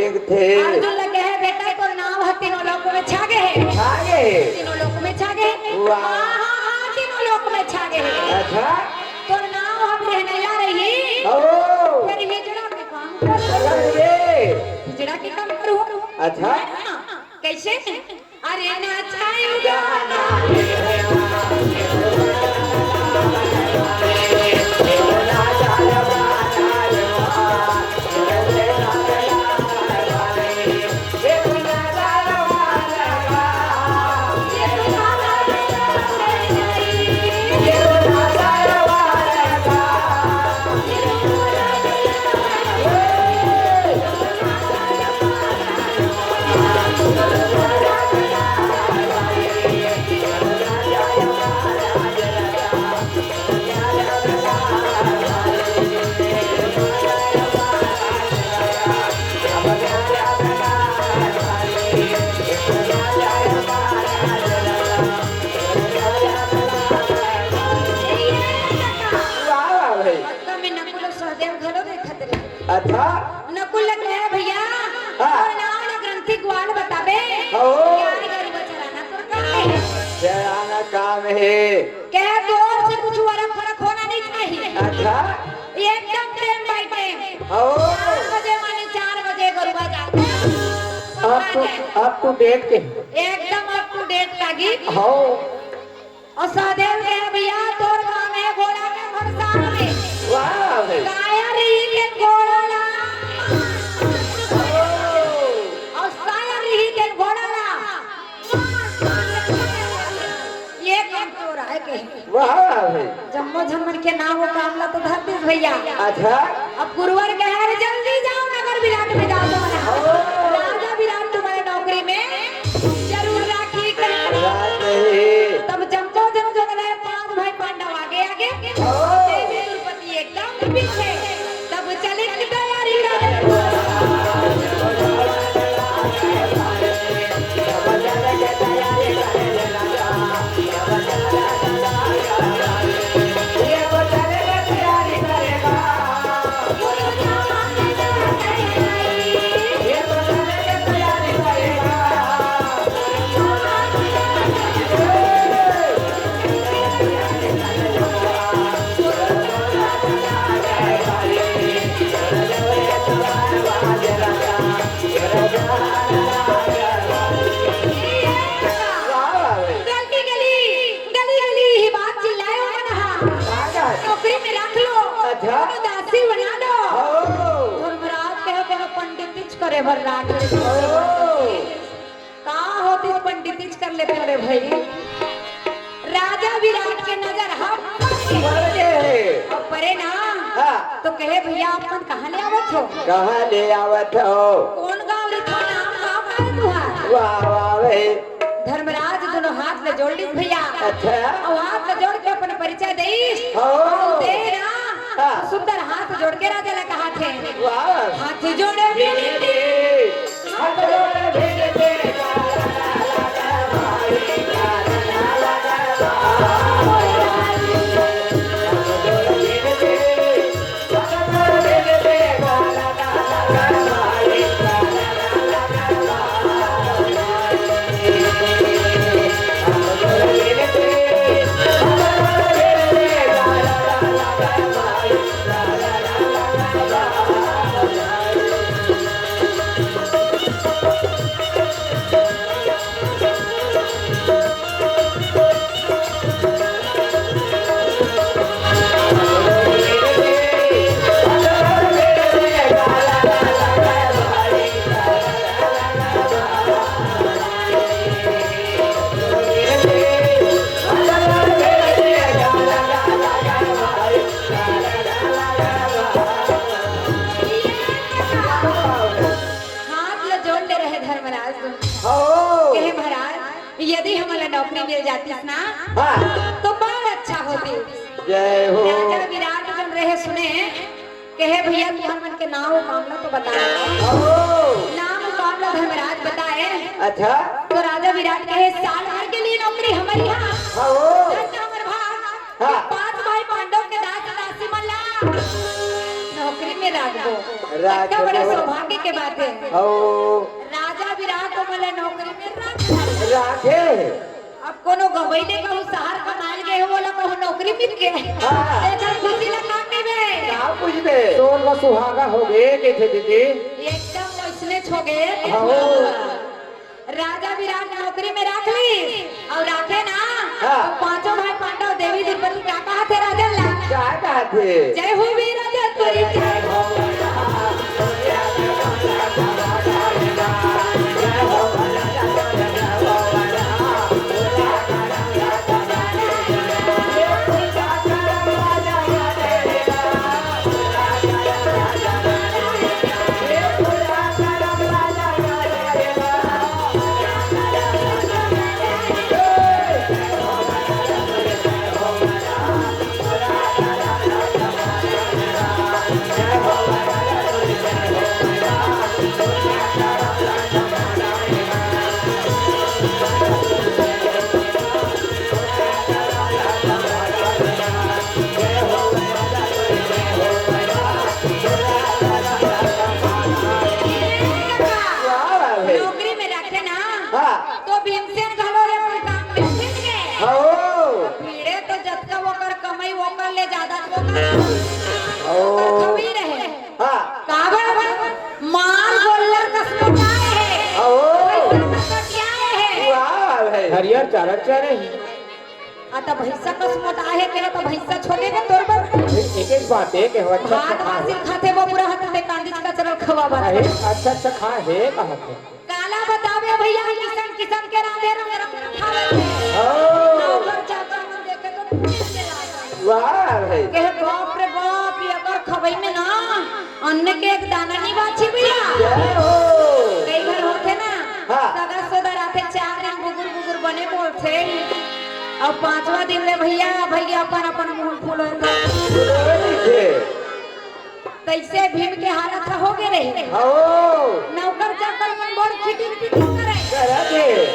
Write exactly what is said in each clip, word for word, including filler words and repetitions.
देखथे। अर्जुन ल कहे, "बेटा, तोर नाव ह तीनों लोक में छा गे हे।" छा गे हे। तीनों लोक में छा गे हे। वाह। हाँ, हाँ, हाँ, तीनों लोक में छा गे हे। अच्छा। तोर नाव ह बिहनैला रही। ओ। फेर हिजड़ा के काम कर। अरे। हिजड़ा के काम करू। अच्छा। हाँ, कैसे? अरे नाचायु गाना। वाह, वाह भाई। पक्का में नकुल अउ सहदेव घलो देखत रहे। अच्छा। नकुल ल कहे, "भैया, हाँ। तोर नाव ल ग्रंथी ग्वाल बताबे।" हो। गाय गरुवा चराना तोर काम हे। चराना काम हे। कहे, "तोर से कुछ फरक, फरक होना नहीं चाहिए।" अच्छा। एकदम time by time। हो। चार बजे माने चार बजे गरुवा जाथे। Up to, up to date के। एकदम up to date लागी। हो। अउ सहदेव कहे, "भैया, तोर काम हे घोड़ा के भरसार में।" वाह भाई। काया रही के घोड़ा ला। अउ साया रही के घोड़ा ला। ये काम तोर हे कहे। वाह भाई। जम्मो झन मन के नाव अउ काम ला तो धर दिस भैया। अच्छा। अब गुरुवर कहे, "अरे जल्दी जाव, नगर विराट में जाव।" राजा विराट तुम्हर नौकरी में जरूर राखही कहे। राज नहीं। तब जम्मो झन जो रहे, पांच भाई पांडव आगे आगे। ओ। देवी द्रौपदी एकदम पीछे। तब चले के तैयारी करे। गली गली, गली गली ही बात चिल्लाए हो मन हा। नौकरी में रख लो, अच्छा। कोनो दासी बना लो। हो। धर्मराज कहे, कोनो पंडित कर ले भर राज। हो। का होतिस पंडित कर लेते रे भाई। राजा विराट के नजर हम पड़ गे। पड़ गे। अब परे ना, हाँ। तो कहे, "भैया, आप मन कहाँ ले आवत हो? कहाँ ले आवत हो? कौन गाँव रे, नाम का है तुम्हारा?" वाह, वाह भाई। धर्मराज दोनों हाथ ले जोड़ लिस भैया। अच्छा। अउ हाथ ले जोड़ के अपन परिचय देइस। हो। अउ दे ना। हाँ। सुंदर हाथ जोड़ के राजा ला कहाथे। वाह। हाथ जोड़े विनती। हाथ जोड़े विनती। हाथ ल जोड़ ले रहे धर्मराज। हो। कहे, "महाराज, यदि हमन ला नौकरी मिल जातिस ना, हाँ। तो बड़ अच्छा होतिस।" जय हो। राजा विराट जब रहे सुने, कहे, "भैया, तुहर मन के नाम अउ काम ला तो बता।" हो। नाम अउ काम ला धर्मराज बताए। अच्छा। तो राजा विराट कहे, "साल भर के लिए नौकरी हमर यहाँ।" हाँ, हो। धन्य हमर भाग। हाँ। पांच भाई पांडव के दास दासी मन ला नौकरी में राख राज इतना बड़े हो। सौभाग्य के बात है। हो। राजा विराट ओमन ला नौकरी में राखे। राखे। अब कोनो गंवई ले कहूँ शहर कमाए गे हे, ओला कहूँ नौकरी मिल गे। हाँ। एकर खुशी ला का कहिबे? का पूछबे? तोर बर सुहागा हो गे, कहिथे दीदी। एकदम वैसने हो गे। हो। राजा विराट नौकरी में राख ली अउ राखे ना, हाँ। तो पांचों भाई पांडव देवी द्रौपदी का कहाथे राजन ला? का कहाथे? जय हो वीर राजा तोरी जय हो। वाह, वाह, भाई। नौकरी में रखे ना, हाँ। तो भीमसेन घलो रे अपन काम में भीम के। हाँ। भीड़े तो जतका ओकर कमाई, ओकर ले ज्यादा तो ओकर, हो। ओकर खबई रहे। हाँ। काबर? माल गोल्लर कस मोटाए हे। हो। पैसा कस कटियाए हे। वाह, वाह, भाई। हरियर चारा चारे हे। आ, त भैंसा कस मोटाए हे, तेला त भैंसा छोड़े में तोर बर। एक, एक बात हे कि हो अच्छा, अच्छा भात खा। हासिल खाथे, वो पूरा हाथ में कांदी का चरल खवा बात। अरे, अच्छा, अच्छा खा हे, कहा थे? काला बतावे भैया, किसम किसम के रांधे रंग रंग खावे। हाँ। नौकर चाकर मन देखे तो पूछ के लागे। वाह भाई। कहे, "बाप रे बाप, ये अगर खबई में ना अन्न के एक दाना नहीं बाची भैया।" जय हो। कई घर होथे ना, हाँ। सगा सोदर आथे, चार दिन गुगुर गुगुर बने बोलथे, अउ पांचवा दिन ले भैया, भैया अपन अपन मुंह फुलोय। फुलोय दिखे। तइसे भीम के हालत ह होगे रहे। हो। नौकर चाकर मन बड़ खिटिन पिटिन करे। करत हे।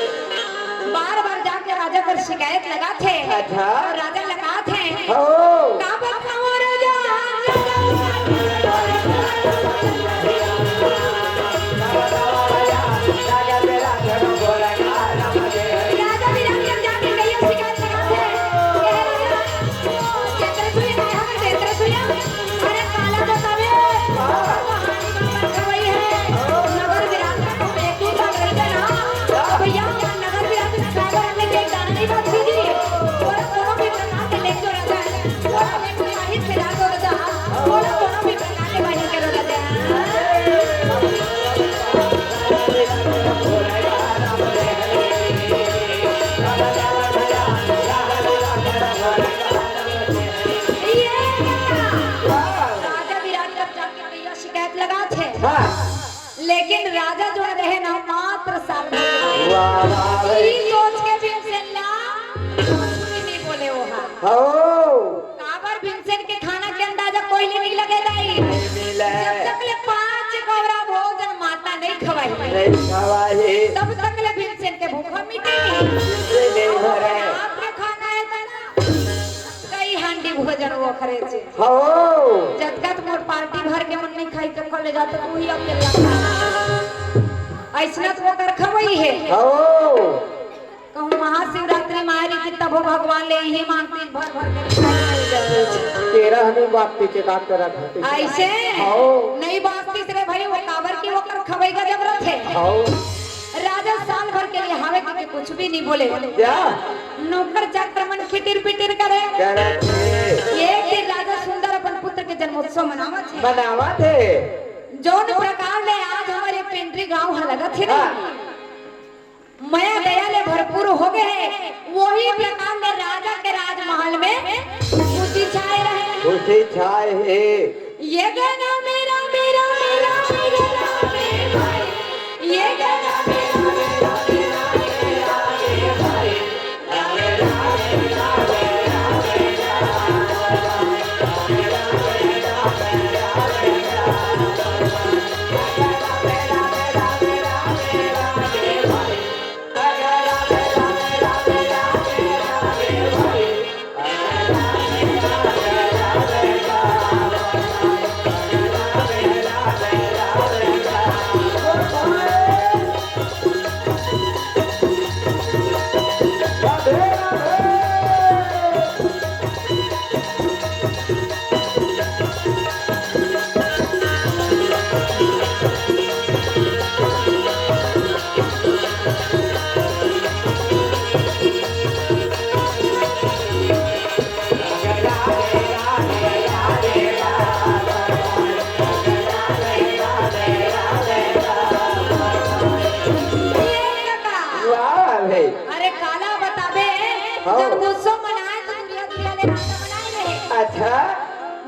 बार बार जाके राजा कर शिकायत लगाथे। अच्छा। अउ राजा लगाथे। हो। का बतावं राजा? राजा विराट जब जाके कहियो शिकायत लगाथे, "हे राजा, ये त्रिशूल का है, ये त्रिशूल?" अरे काला बतावे, कहानी बन बन खवई है। नगर विराट का एक ही बात रहिथे ना, भैया, नगर विराट में सागर में के गाना नहीं बात कीजिए। और कोनो भी प्रकार के लेके राजा है, और लेके बाहिर के राजा, राजा, और कोनो भी प्रकार के बाहिर के राजा। ये राजा विराट का जाके भैया शिकायत लगाथे। हाँ। लेकिन राजा जो रहे ना, मात्र साल भर। वाह, वाह, वाह। ई सोच के भीमसेन ला कुछ भी नहीं बोले वो हा। हो। काबर भीमसेन के खाना के अंदाजा कोई ले नहीं लगे दाई। नहीं मिले। जब तक ले पांच गौरा भोजन माता नहीं खवाई। नहीं खवाई। तब तक ले भीमसेन के भूख मिटे नहीं। मिटे नहीं भरे। रात में खाना है तो कई हांडी भोजन वो खरे छे। हो। जतका त मोर पार्टी भर के मन नहीं खाई, तो खा ले जात, तू ही अकेला खा। अइसना तो ओकर खवई हे। हो। कहूँ महाशिवरात्रि में आए रही, तभो भगवान ले ही मांगती, भर भर के मिठाई मिल जाती। तेरा हमें बात पीछे काम करा था। अइसे हो। नहीं बात तीसरे भाई, वो काबर की ओकर खवई का जरूरत है। हो। राजा साल भर के लिए हावे के कुछ भी नहीं बोले। क्या? नौकर चाकर मन खिटिर पिटिर करे। करत हे। एक दिन राजा सुंदर अपन पुत्र के जन्मोत्सव मनावत हे। मनावत हे। जौन प्रकार ले आज हमर ये पेंड्री गांव ह लगत हे ना, हाँ। मया दया ले भरपूर हो गए हे, वही प्रकार ले राजा के राजमहल में खुशी छाए रहे। खुशी छाए हे। ये गाना मेरा, मेरा, मेरा, मेरा, मेरा, ये गाना मेरा, मेरा, मेरा, मेरा, मेरा, मेरा। अच्छा।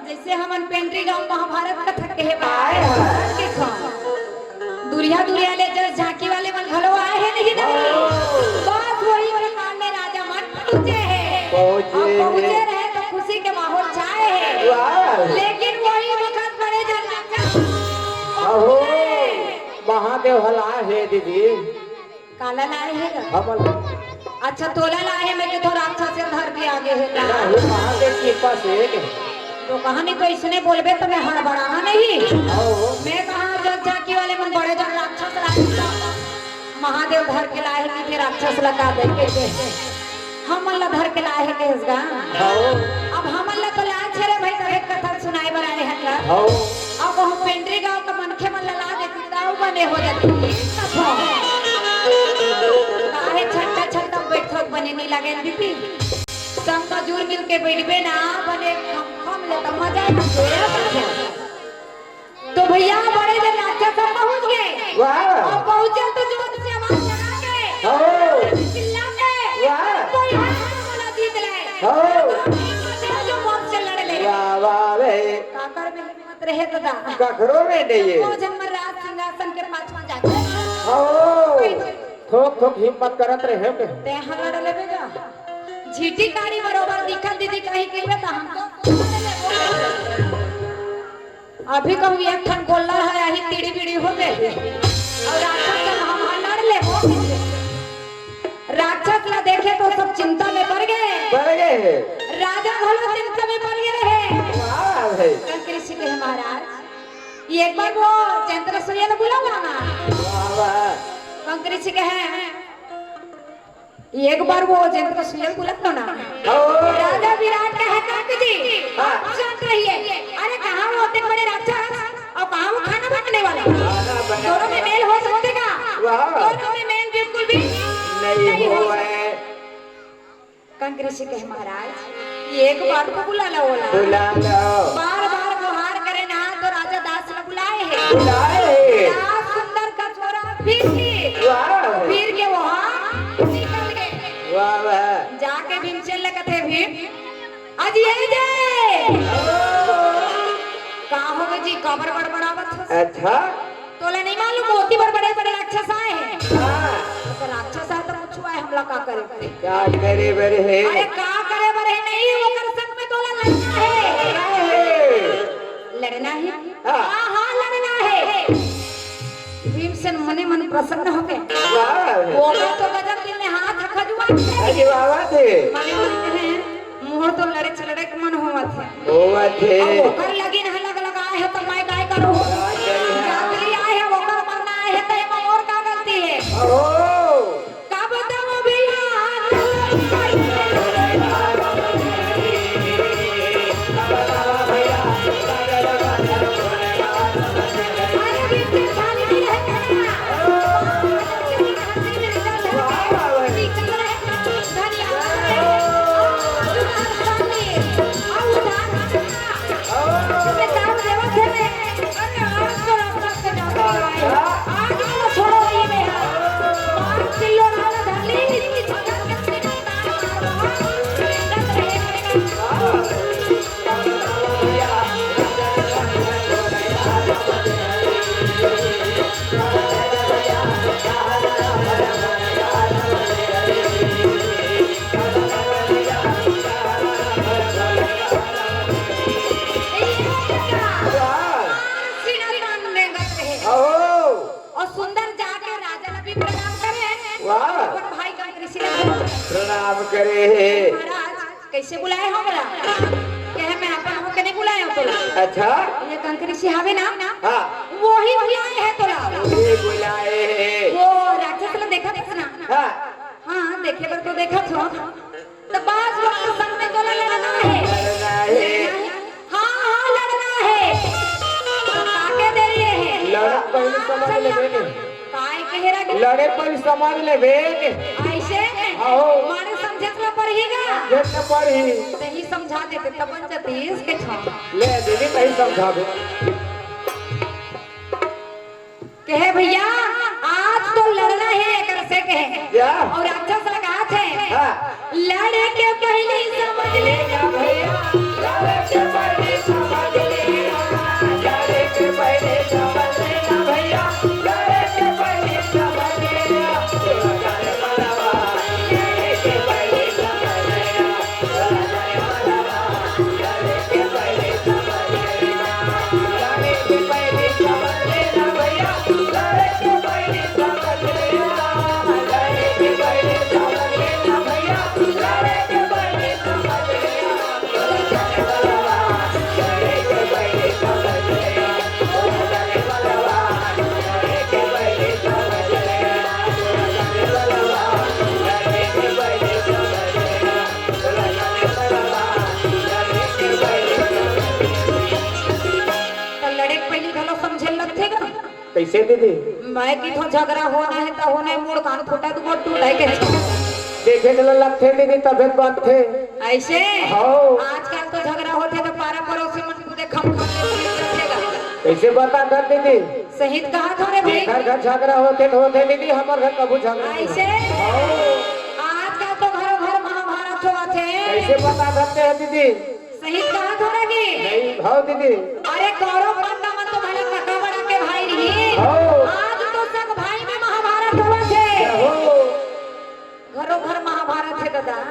जैसे हमन पेंड्री गांव महाभारत कथा कहे बर आए हन। के खाओ। दुरिहा दुरिहा ले जस झांकी वाले मन घलो आए हे नहीं दाई। बस वही प्रकार में राजा मन पहुंचे हे। पहुंचे अब पहुंचे हे। रहे तो खुशी के माहौल छाए हे। वाह। लेकिन वही वक्त बड़े जन राक्षस अहो, पहुंचे हे। महादेव हला हे दीदी। काला लाए हे गा? हमल। अच्छा, तोला लाए हे, मैं के तो राक्षस से धर के आगे हे ना। ना, वो महादेव की कृपा से। तो कहानी तो इसने बोलबे तो मैं हड़बड़ाहा नहीं। आओ। मैं कहा जग झांकी वाले मन बड़े जन राक्षस लाए हे। महादेव धर के लाए हे कि राक्षस लगा दे के दे। हमन ला धर के लाए हे कहेस गा। हव। अब हमन ला तो लाज हे रे भाई, तबे कथा सुनाए बर आए हन गा। हव। अब कहूँ पेंड्री गांव का मनखे मन ला ला देती, त अउ बने हो जाती। काहे छट्टा छट्टा बैठक बने नहीं लगे दीदी? संग का जुर मिल के बैठबे ना, बने खम खम ले त मजा आ जाए। तो भैया, बड़े जन राक्षस सब पहुंच गए। वाह। और पहुंचे तो जोर से आवाज लगा के हो। चिल्ला के वाह। कोई हाथ में बोला जीत ले। हो। जो मौत से लड़ ले। वाह, वाह रे। काकर में हिम्मत रहे तो दा। कखरो में नहीं है। वो जन में राज सिंहासन के पाछवा जाके। हो। थोक थोक हिम्मत करत रहे के। ते हम लड़ लेबे का? झीटी कारी बरोबर दिखत दीदी कहीं कहिबे त हमको अभी कहूँ एक ठन गोल्लर हे, यही तिड़ी बिड़ी हो गए। और राक्षस से हम लड़ ले हो। राक्षस ला देखे तो सब चिंता में पड़ गए। पड़ गए हे। राजा घलो चिंता में पड़ गए रहे। वाह भाई। कंक ऋषि कहे महाराज, ये एक बार वो जंत्र सुइया ला बुला लाना। वाह, वाह। कंक ऋषि कहे, एक बार वो जंत्र सुइया बुला लो ना। ओ। राजा विराट कहे, "कंक जी, हाँ। आप शांत रहिए। अरे, कहाँ वो इतने बड़े राक्षस और कहाँ वो खाना बनाने वाला? खाना बनाने दोनों में मेल हो सकते का?" वाह। दोनों में मेल बिल्कुल भी नहीं नहीं हो हो सकता। कंक ऋषि कहे, "महाराज, एक बार तो बुला लो ओला।" बुला लो। बार बार गुहार करे ना तो राजा दास ला बुलाए हे। बुलाए हे। दास सुंदर कचोरा फिर के। वाह। फिर के वहाँ निकल गए। वाह, वाह। जाके भीमसेन ले कथे, "भीम, आज ये जे।" ओ। का होगे जी, काबर बड़बड़ावत हस? अच्छा। तोला नहीं मालूम, मोती बर बड़े-बड़े राक्षस आए हे। हाँ। तो राक्षस आए तो कुछ आए, हमला का करे बर हे? का करे बर हे? अरे, का करे बर हे नहीं, ओकर संग में तोला लड़ना हे। लड़ना हे? लड़ना हे? हाँ। हाँ, हाँ, लड़ना हे। भीमसेन मने मन प्रसन्न हो गए। वाह। ओकर तो गजब दिन में हाथ खजुआ। अरे, वाह, वाह थे। मने मन कहे, मोर तो लड़े लड़े के मन होवत हे। होवत हे। अब ओकर लगिन ह लग लगाए हे, त मैं काय करूँ? काय करूँ? जातरी आए हे, ओकर मरना आए हे, त एमा मोर का गलती हे? ओहो। का बताऊँ भैया? अरे, बिल्कुल खाली नहीं है। अहो। अउ सुंदर जाके राजा ला भी प्रणाम करे। वाह। अपन भाई कंक ऋषि ला प्रणाम करे हे। महाराज, कइसे बुलाए हो मोला? कहे, मैं अपन होके नहीं बुलाए हो तोला। अच्छा। ये कंक ऋषि हवे ना? हाँ। वही बुलाए हे तोला। ये बुलाए हे। वो राक्षस ला देखत हस ना? हाँ। हाँ, देखे बर तो देखत हों। त बस वो संग में तोला लड़ना हे। लड़ना हे। हाँ, हाँ, लड़ना हे। काके दे रहे हे? लड़त पहिली समझ लेबे के। काय कहे रहा? लड़े पहिली समझ लेबे के। अइसे? अहो। माने समझे त पड़ही गा। समझे त पड़ही। तहीं समझा देते तब बन जातीस के छा। ले दीदी, तहीं समझा दे। कहे, "भैया, आज तो लड़ना हे," एकर से कहे। क्या? अउ राक्षस ला कहाथे, हाँ। लड़े के पहिली समझ ले ना भैया, लड़े दीदी। मैं किथों झगरा होना हे त होना हे, मुड़ कान फूटा त गोड़ टूटा हे के। देखे ल लगथे दीदी, तभे त बनथे। अइसे? हव। आजकल तो झगरा होथे त पारा परोसी मन खुदे खम खम के पीट देथे गा। कइसे बता कर दीदी? सही त कहा थों रे भाई। जेकर घर झगरा होथे त होथे दीदी, हमर घर कभू झगरा नहीं। अइसे? हव। आजकल तो घरों घर महाभारत होवत हे। कइसे बता सकते हैं दीदी? सही कहा थों रे कि? नहीं, हव दीदी। अरे कौरव पांडव मन तो भला कका बड़ा के भाई नहीं। हव। आज तो सब भाई में महाभारत होवत हे। हव। घरों घर महाभारत हे दादा।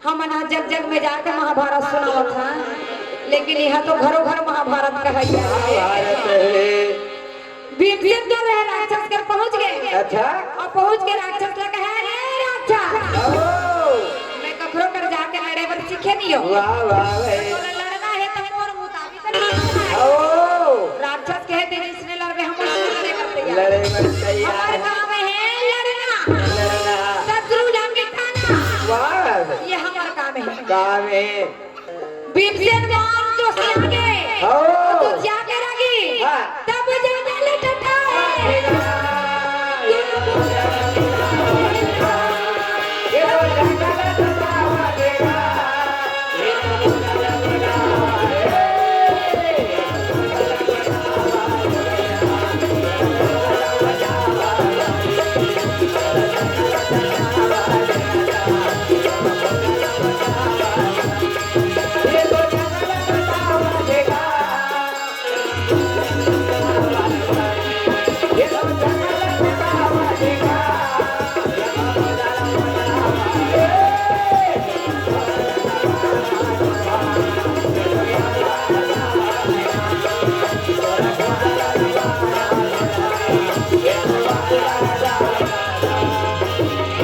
हमन ह जग जग में जाके महाभारत सुनावत हन, लेकिन इहाँ तो घरों घर महाभारत कहा जाए। महाभारत हे। भीमसेन जो रहे राक्षस के पहुंच गे। अच्छा। अउ पहुंच के राक्षस ला कहे, "हे राक्षस, ओ। मैं कखरो कर जाके लड़े बर सीखे नहीं हों। वाह, वाह, वाह। तोला लड़ना हे त मोर मुताबिक लड़ना हे।" ओ। राक्षस कहे, "तें जइसने लड़बे, हम वइसने लड़े बर तैयार।" लड़े बर तैयार। हमर काम हे लड़ना। लड़ना। शत्रु ला मिटाना। वाह। ये हमर काम हे। काम हे। भीमसेन बाण जो से आगे, हाँ। तो जाके लगी, हाँ। तब जाने ले टटाए।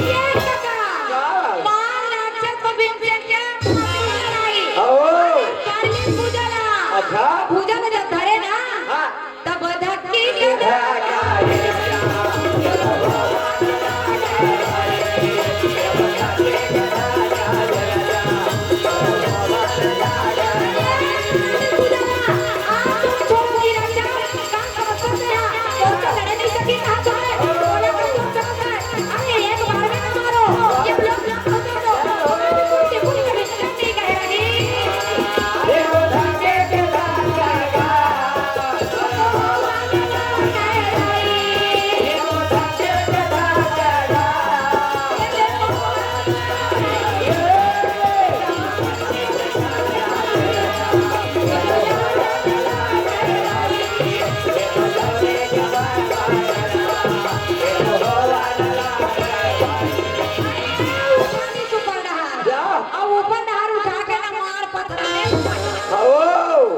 ये टका। का? बाल राक्षस को भीमसेन के फांसी पर चढ़ाई। ओ। काली पूजा ला। अच्छा। पूजा में जब धरे ना, हाँ। तब धक्की के पूजा ला। आज तुम छोड़ दी राक्षस। ऊपर डहार। जा। अउ ऊपर डहार उठा के ना मार पथरा में। हओ।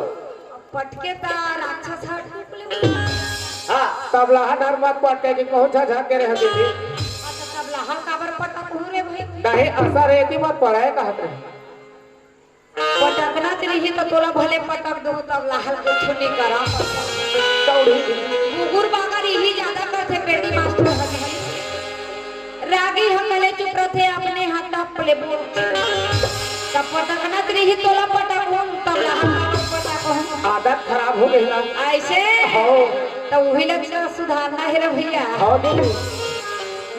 पटके त राक्षस ह टुकले। हाँ, तब लहा डर मत पटके कि कहूँ झझक के रह दीदी। अच्छा, तब लहा काबर पटक हूँ रे भाई? नहीं, असर एती मत पड़े कहत रहे। पटकना च रही त तोला भले पटक दूँ, तब लहा कुछु नहीं करा। दौड़ी। गुगुर बागर यही ज्यादा करथे, पेटी मास्टर हगी। रागी ह कले चुप रथे, अपने हाथ टप ले बोल। तब पटकना च रही तोला पटक हूँ, तब लहा काबर पटक हूँ। आदत खराब हो गई ना। अइसे? हओ। त उही ला सुधारना हे रे भइया। हओ दीदी।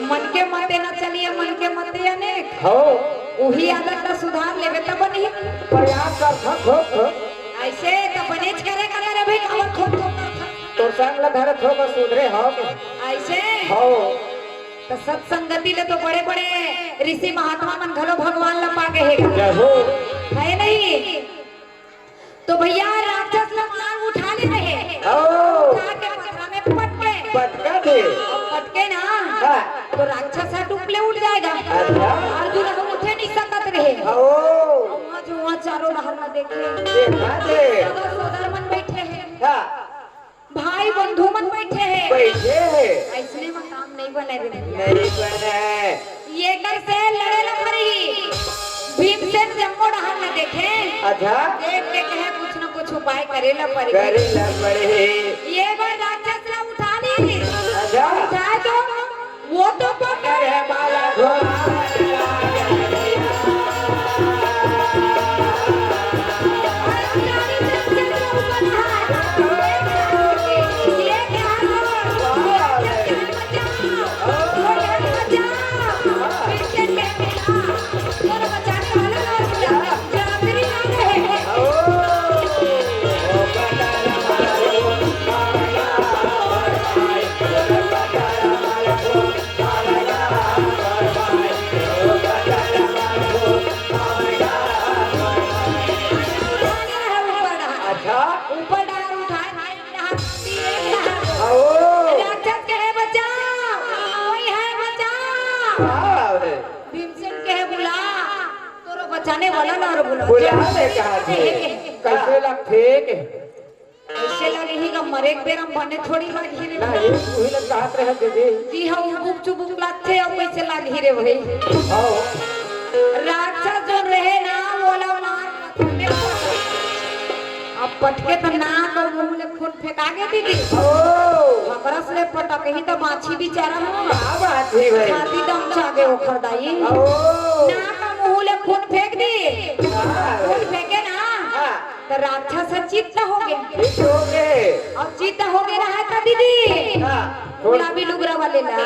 मन के मते ना चलिए, मन के मते अनेक। हओ। उही आदत ला सुधार लेबे तब नहीं। प्रयास कर थक थक थक। अइसे त बनेच करे करे रे भाई, काबर थक थक थक थक। तोर संग ला धरे थोक सुधरे हव के। अइसे? हव। त सत्संगति ले तो बड़े बड़े ऋषि महात्मा मन घलो भगवान ला पा गे हे। जय हो। हे नहीं? तो भइया राक्षस ला मार उठा ले रहे। ओ। उठा के पथरा में पटके। पटका दे। अउ पटके ना, हाँ। तो राक्षस ह टुपले उठ जाएगा। अच्छा। अर्जुन ह उठे नहीं सकत रहे। ओ। अउ वहाँ जो वहाँ चारों डहर में देखे। देखा दे। सगा सोदर मन बइठे हे। हाँ। भाई बंधु मन बइठे हे। बइठे हे। अइसने में काम नहीं बने रे भइया। नहीं बने। ये कर से लड़े ला पड़ही। भीमसेन जम्मो डहर ला देखे। अच्छा। देख के कहे कुछ न कुछ उपाय करे ला पड़ही। करे ला पड़ही। ये बार राक्षस ला उठा ली। अच्छा। उठाए तो वो तो पकड़। अरे बाला घोड़ा। बुला ले कहा थे। कइसे लगथे के? कइसे लगही गा, मरे के बेरा म बने थोड़ी लगही रे। ना, ये उही लग कहत रहे दीदी। जी हाँ, उबुक चुबुक लगथे, अउ कइसे लगही रे भाई? हाँ। राक्षस जो रहे ना, ओला मार अब पटके त नाक अउ मुंह ले खून फेंका गे दीदी। ओ। हकरस ले पटकही त बांची बिचारा हो। का बात हे भाई? छाती दम चागे ओखर दाई। ओ। नाक अउ मुंह ले खून फेंक दी। हाँ। खून फेंके ना। हाँ। त राक्षस ह चित्त हो गे। चित्त हो गे। अउ चित्त हो गे रहा त दीदी। हाँ। गुलाबी लुगरा वाले ला।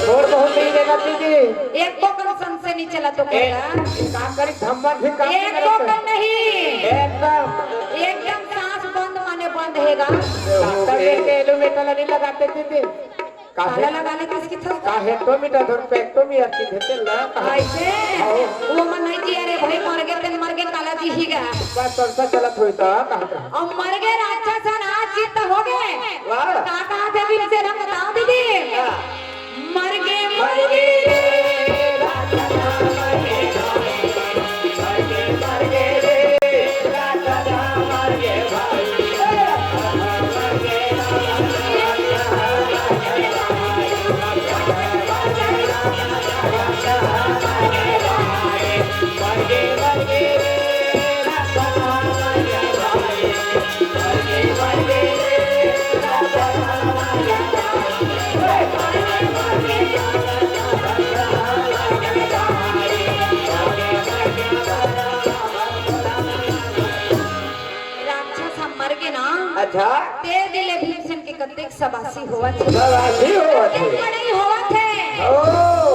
थोड़ बहुत नहीं देगा दीदी। एको कन संशय नहीं चला तो ए, का करी, धम्मन भी काम नहीं एको करता। कन नहीं। एकदम। एकदम सांस बंद माने बंद हेगा। डॉक्टर बेटे एलोमेटा नहीं लगाते दीदी। काहे? काला लगा ले किसकी थस? काहे तो मीठा धर पे तो मी अच्छी देते ला, काहे? ऐसे? आओ। वो मन नहीं जिया रे भाई, मर गे तेन मर गे, काला जी ही गा। बस चलता चलत होई त, कहा था। अउ मर गे राक्षस ह ना, चित्त हो गे। वाह। का कहा थे भीमसेन, हम बताओ दीदी। वाह। मर गे, मर गे रे, राक्षस ह मर गे, मर गे, मर गे रे, राक्षस ह मर गे भाई। राक्षस ह मर गे ना। अच्छा। ते दिले भीमसेन के कतेक सबासी होवत हे। सबासी होवत हे। कतेक बड़ई होवत हे। ओ।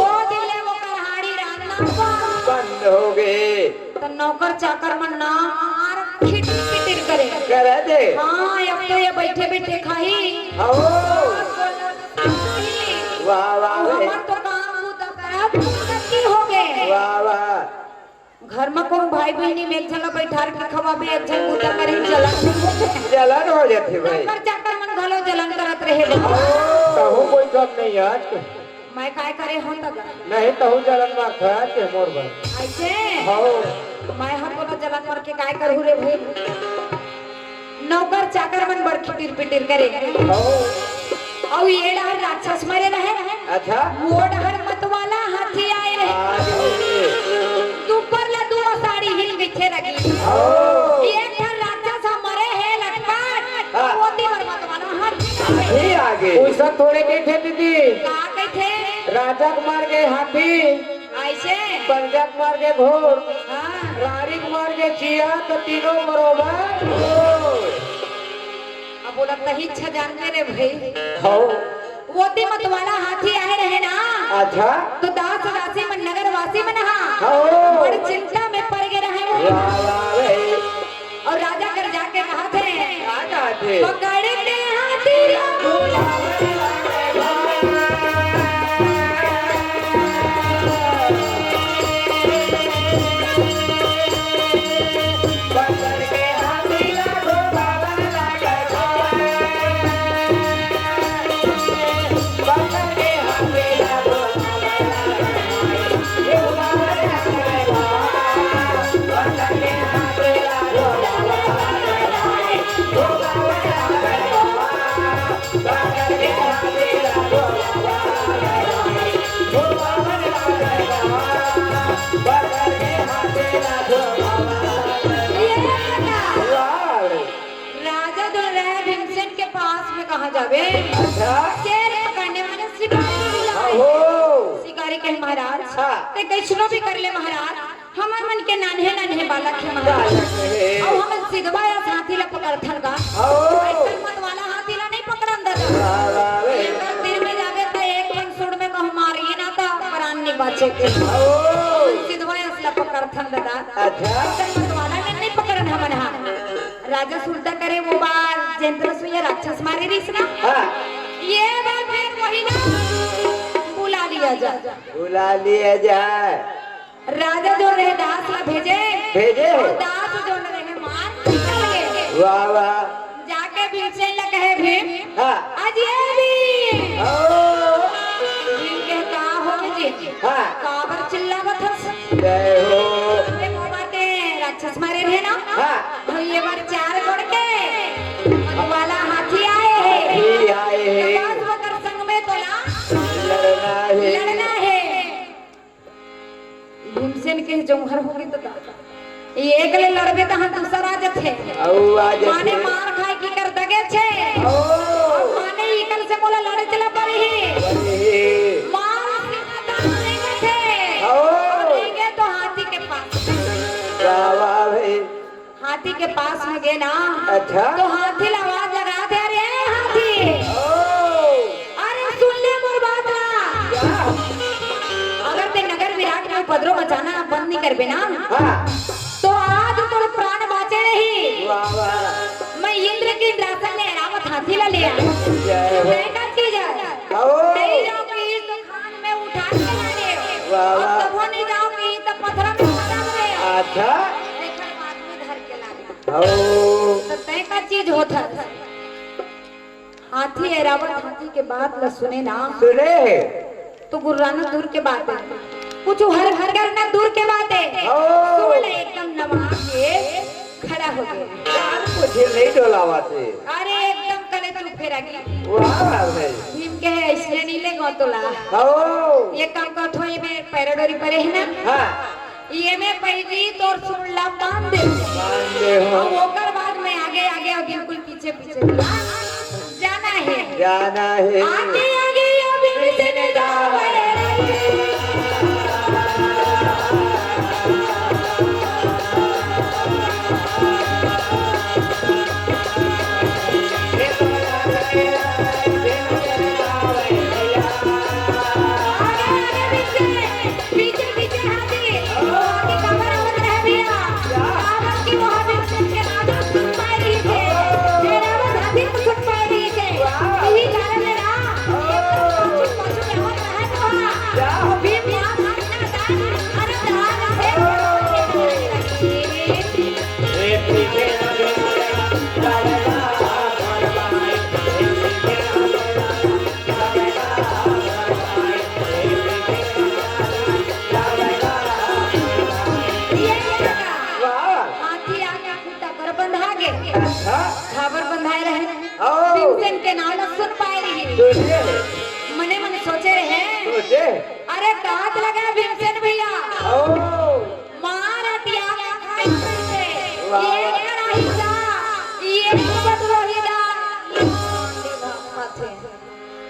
वो दिले वो करहाड़ी रांधना बंद। बंद हो गे। त नौकर चाकर मन ना मार खिटिर पिटिर करे। करे दे। हाँ, अब तो ये बइठे बइठे खाही। हो। वाह, वाह, अउ वाह। हमर तो काम बूता करत गलती हो गे। वाह, वाह। घर म कोनो भाई बहिनी में एक झन ला बइठार के खवाबे, एक झन बूता करही, जलन नहीं होथे। जलन हो जाथे भाई। नौकर चाकर मन घलो जलन करत रहे बा। तहूँ कोई कम नहीं आज के। मैं काय करे हों त गा? नहीं, तहूँ जलन मारथा आज के मोर बर। ऐसे? हाँ। मैं ह तोला जलन मार के काय करहूँ रे भाई? नौकर चाकर मन बड़ खिटिर पिटिर करे। हाँ। अउ ये डहर राक्षस मरे रहे। अच्छा। वो डहर मतवाला हाथी आए रहे। अरे। दुपर ला दुआ साड़ी हिल मिथे लगी। ओ। एक ठन राक्षस ह मरे हे लटपट। हाँ। ओती बर मतवाला हाथी आए। हाथी आगे। वइसा थोड़े कहिथे दीदी। का कहिथे? राजा के मार गे हाथी। ऐसे? पंजा के मार गे घोर। हाँ। रानी के मार गे चिया, त तीनों बरोबर। ओ। अब बोला तही इच्छा जान के रे भाई। हौ। ओती मतवाला हाथी आए रहे ना। अच्छा। तो दास दासी मन नगर वासी मन हा। हौ। बड़ चिंता में पड़ गे रहे वो। वाह, वाह रे। अउ राजा कर जाके कहा थे। का कहा थे? पकड़ के हाथी ला। राजा जो रहे भीमसेन के पास में कहाँ जावे? अच्छा। शेर पकड़ने वाले शिकारी बुलावे। ओहो। शिकारी कहे, "महाराज, हाँ। ते कइसनो भी कर ले महाराज, हमर मन के नान्हे नान्हे बालक हे महाराज। बालक हे। अउ हमन सिधवा या हाथी ला पकड़थन का?" ओ। अइसन मतवाला हाथी ला नहीं पकड़न दादा। वाह, वाह, वाह। एकर तीर में जाबे त एक ठन सुड़ में कहूँ मारिए ना त प्राण नहीं बाचे के। ओ। सिधवा या ला पकड़थन दादा। अच्छा। अइसन मतवाला ला नहीं पकड़न हमन हा। राजा सुरता करे वो बार जेन तरह सुइया राक्षस मारे रहिस ना। हाँ। ये बार फिर वही ना बुला लिया जाए। बुला लिया जाए। राजा जो रहे दास ला भेजे। भेजे। अउ दास जो रहे मार निकल गे। वाह, वाह। जाके भीमसेन ला कहे, "भीम, हाँ। आज ये भीम।" ओ। भीम कहे, "का हो जी? हाँ। काबर चिल्लावत हस?" जय हो। ए, वो बातें घर होगे तो दा। ये एक ले लड़बे तहाँ दूसर आ जथे। अउ आ जथे। माने मार खाए के कर दगे छे। ओ। अउ माने इकर से मोला लड़े चला परही। अरे। मार सीधा दांत लेंगे थे। ओ। अउ लेंगे तो हाथी के पास। वाह, वाह भाई। हाथी के पास में गे ना। अच्छा। तो हाथी ला आवाज लगा दे, "अरे ए हाथी, ओ। अरे सुन ले मोर बात ला। क्या? अगर ते नगर विराट में उपद्रव मचाना बंद नहीं करबे ना, हाँ। तो आज तोर प्राण बाचे नहीं।" वाह, वाह। मैं इंद्र के इंद्रासन ले ऐरावत हाथी ला ले आ। जय हो। तय का चीज है? ओ। तय जाओ कि तो खान में उठा के ला ले। वाह, वाह। अब तबो नहीं जाओ कि तो पत्थर में फंसा दे। अच्छा। देखो, बाद में धर के ला। ओ। तो तय का चीज होत हस? हाथी ऐरावत हाथी के बात ल सुने ना। सुने हे। तो गुर्राना दूर के बात है, कुछ हर हर करना दूर के बात है। ओ। सुन ले, एकदम नमा के खड़ा हो गया। जान कुछ नहीं डोलावा थे। अरे एकदम कले चुप फेरा गया। वाह भाई। भीम के है इसलिए नहीं ले गो तोला। ओ। ये काम का थोड़ी में पैराडोरी परे है ना। हाँ। ये में पहली तोर सुन ला बांध दे। बांध दे हो। अब ओकर बाद में आगे, आगे और बिल्कुल पीछे, पीछे जाना है। जाना है। आगे, आगे या बिल्कुल पीछे नहीं जाओ। पीछे, पीछे हाथी, वो हाथी काबर आवत रहे भैया? काबर कि वो हाथी के नाम सुन पाए रही थे। तेरा वो हाथी को सुन पाए रही थे। यही कारण है ना, ये तो पाछू, पाछू जावत रहे तो हाँ। भीम नाम हटना था, अरे दान से ये देखा। वाह। हाथी आगे खूंटा पर बंधा गे। अच्छा। काबर बंधाए रहे? ओ। भीमसेन के नाम ला सुन पाए रही। सोचे। मने मन सोचे रहे। सोचे। अरे कात लगे भीमसेन भैया। ओ। मार अटिया के खाए से। वाह, ये वाह। कढ़ाई दा, ये बटोरी दा।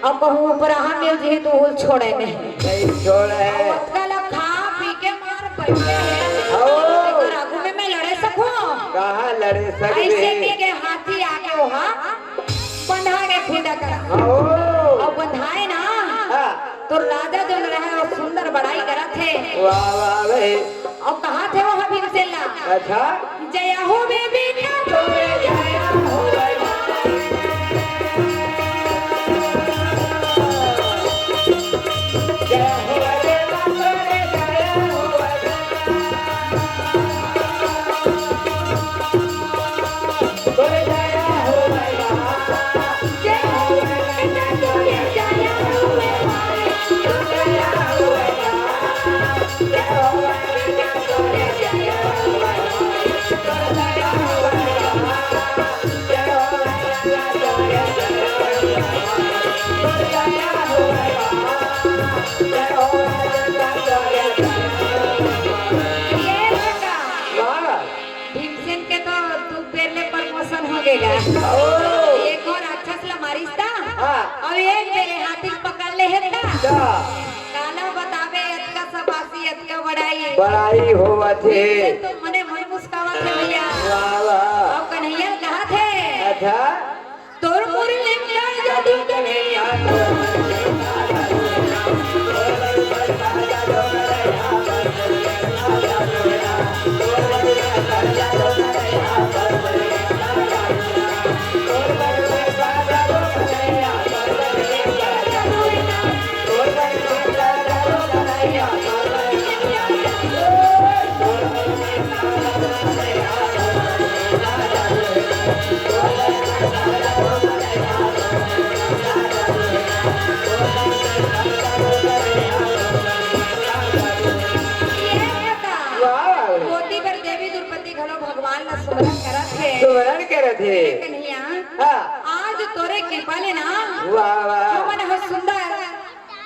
अब कहूँ ऊपर आहा मिल जी तो वो छोड़े नहीं। नहीं छोड़े। अतका ला खा पी के मार बैठे हैं। हो। तेकर आगू में मैं लड़े सकूं? कहाँ लड़े सकबे? ऐसे में के हाथी आके वहाँ बंधा के खूंटा करा। हो। और बंधाए ना, हाँ। तो राजा जो रहे वो सुंदर बड़ाई करत हे। वाह, वाह भाई। और कहा थे वो भीमसेन ला? अच्छा। जया हो बेबी का बोले जया हो। ये बता, वाह। भीमसेन के तो दू बेर ले promotion हो गे गा। ओ। एक और राक्षस ला मारिस ता, हाँ। और एक बेर हाथी पकड़ ले हे ता। अच्छा। काला बतावे, अतका सबासी, अतका बड़ाई। बड़ाई होवत हे। भीमसेन तो मने मन मुस्कावत हे भैया। वाह, वाह। और कन्हैया कहा थे। अच्छा। तोर मोर ले मिला जादू कन्हैया। ये बता, वाह। ओती बर देवी द्रौपदी घलो भगवान ला सुमरन करत हे। सुमरन करत हे। हे कन्हैया, हाँ। आज तोरे कृपा ले ना, वाह, वाह। हमन ह सुंदर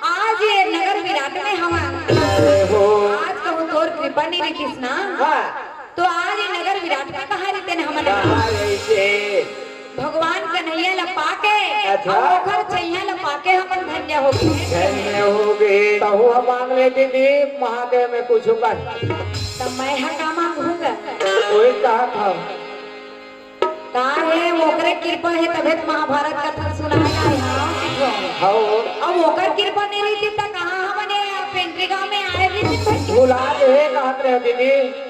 आज ये नगर विराट में हवा। जय हो। आज कहूँ तोर कृपा नहीं रहितिस ना, हाँ। तो आज ये नगर विराट में कहाँ रहितेन हमन? कहाँ रहिते? भगवान कन्हैया ला पाके, अच्छा। अउ ओकर चैया ला पाके हमन धन्य हो गे। धन्य हो गे। तहू ह मांग ले दीदी, महादेव में कुछ कर। त मैं ह का मांगहूँ गा? वही कहा था। का हे, ओकरे कृपा हे तभे त महाभारत कथा सुनाए ला आए हँव। हव। अब ओकर कृपा नहीं रहितिस त कहाँ हमन ये पेंड्री गांव में आए रहितेन भाई? भुला गे हे कहत रहे दीदी।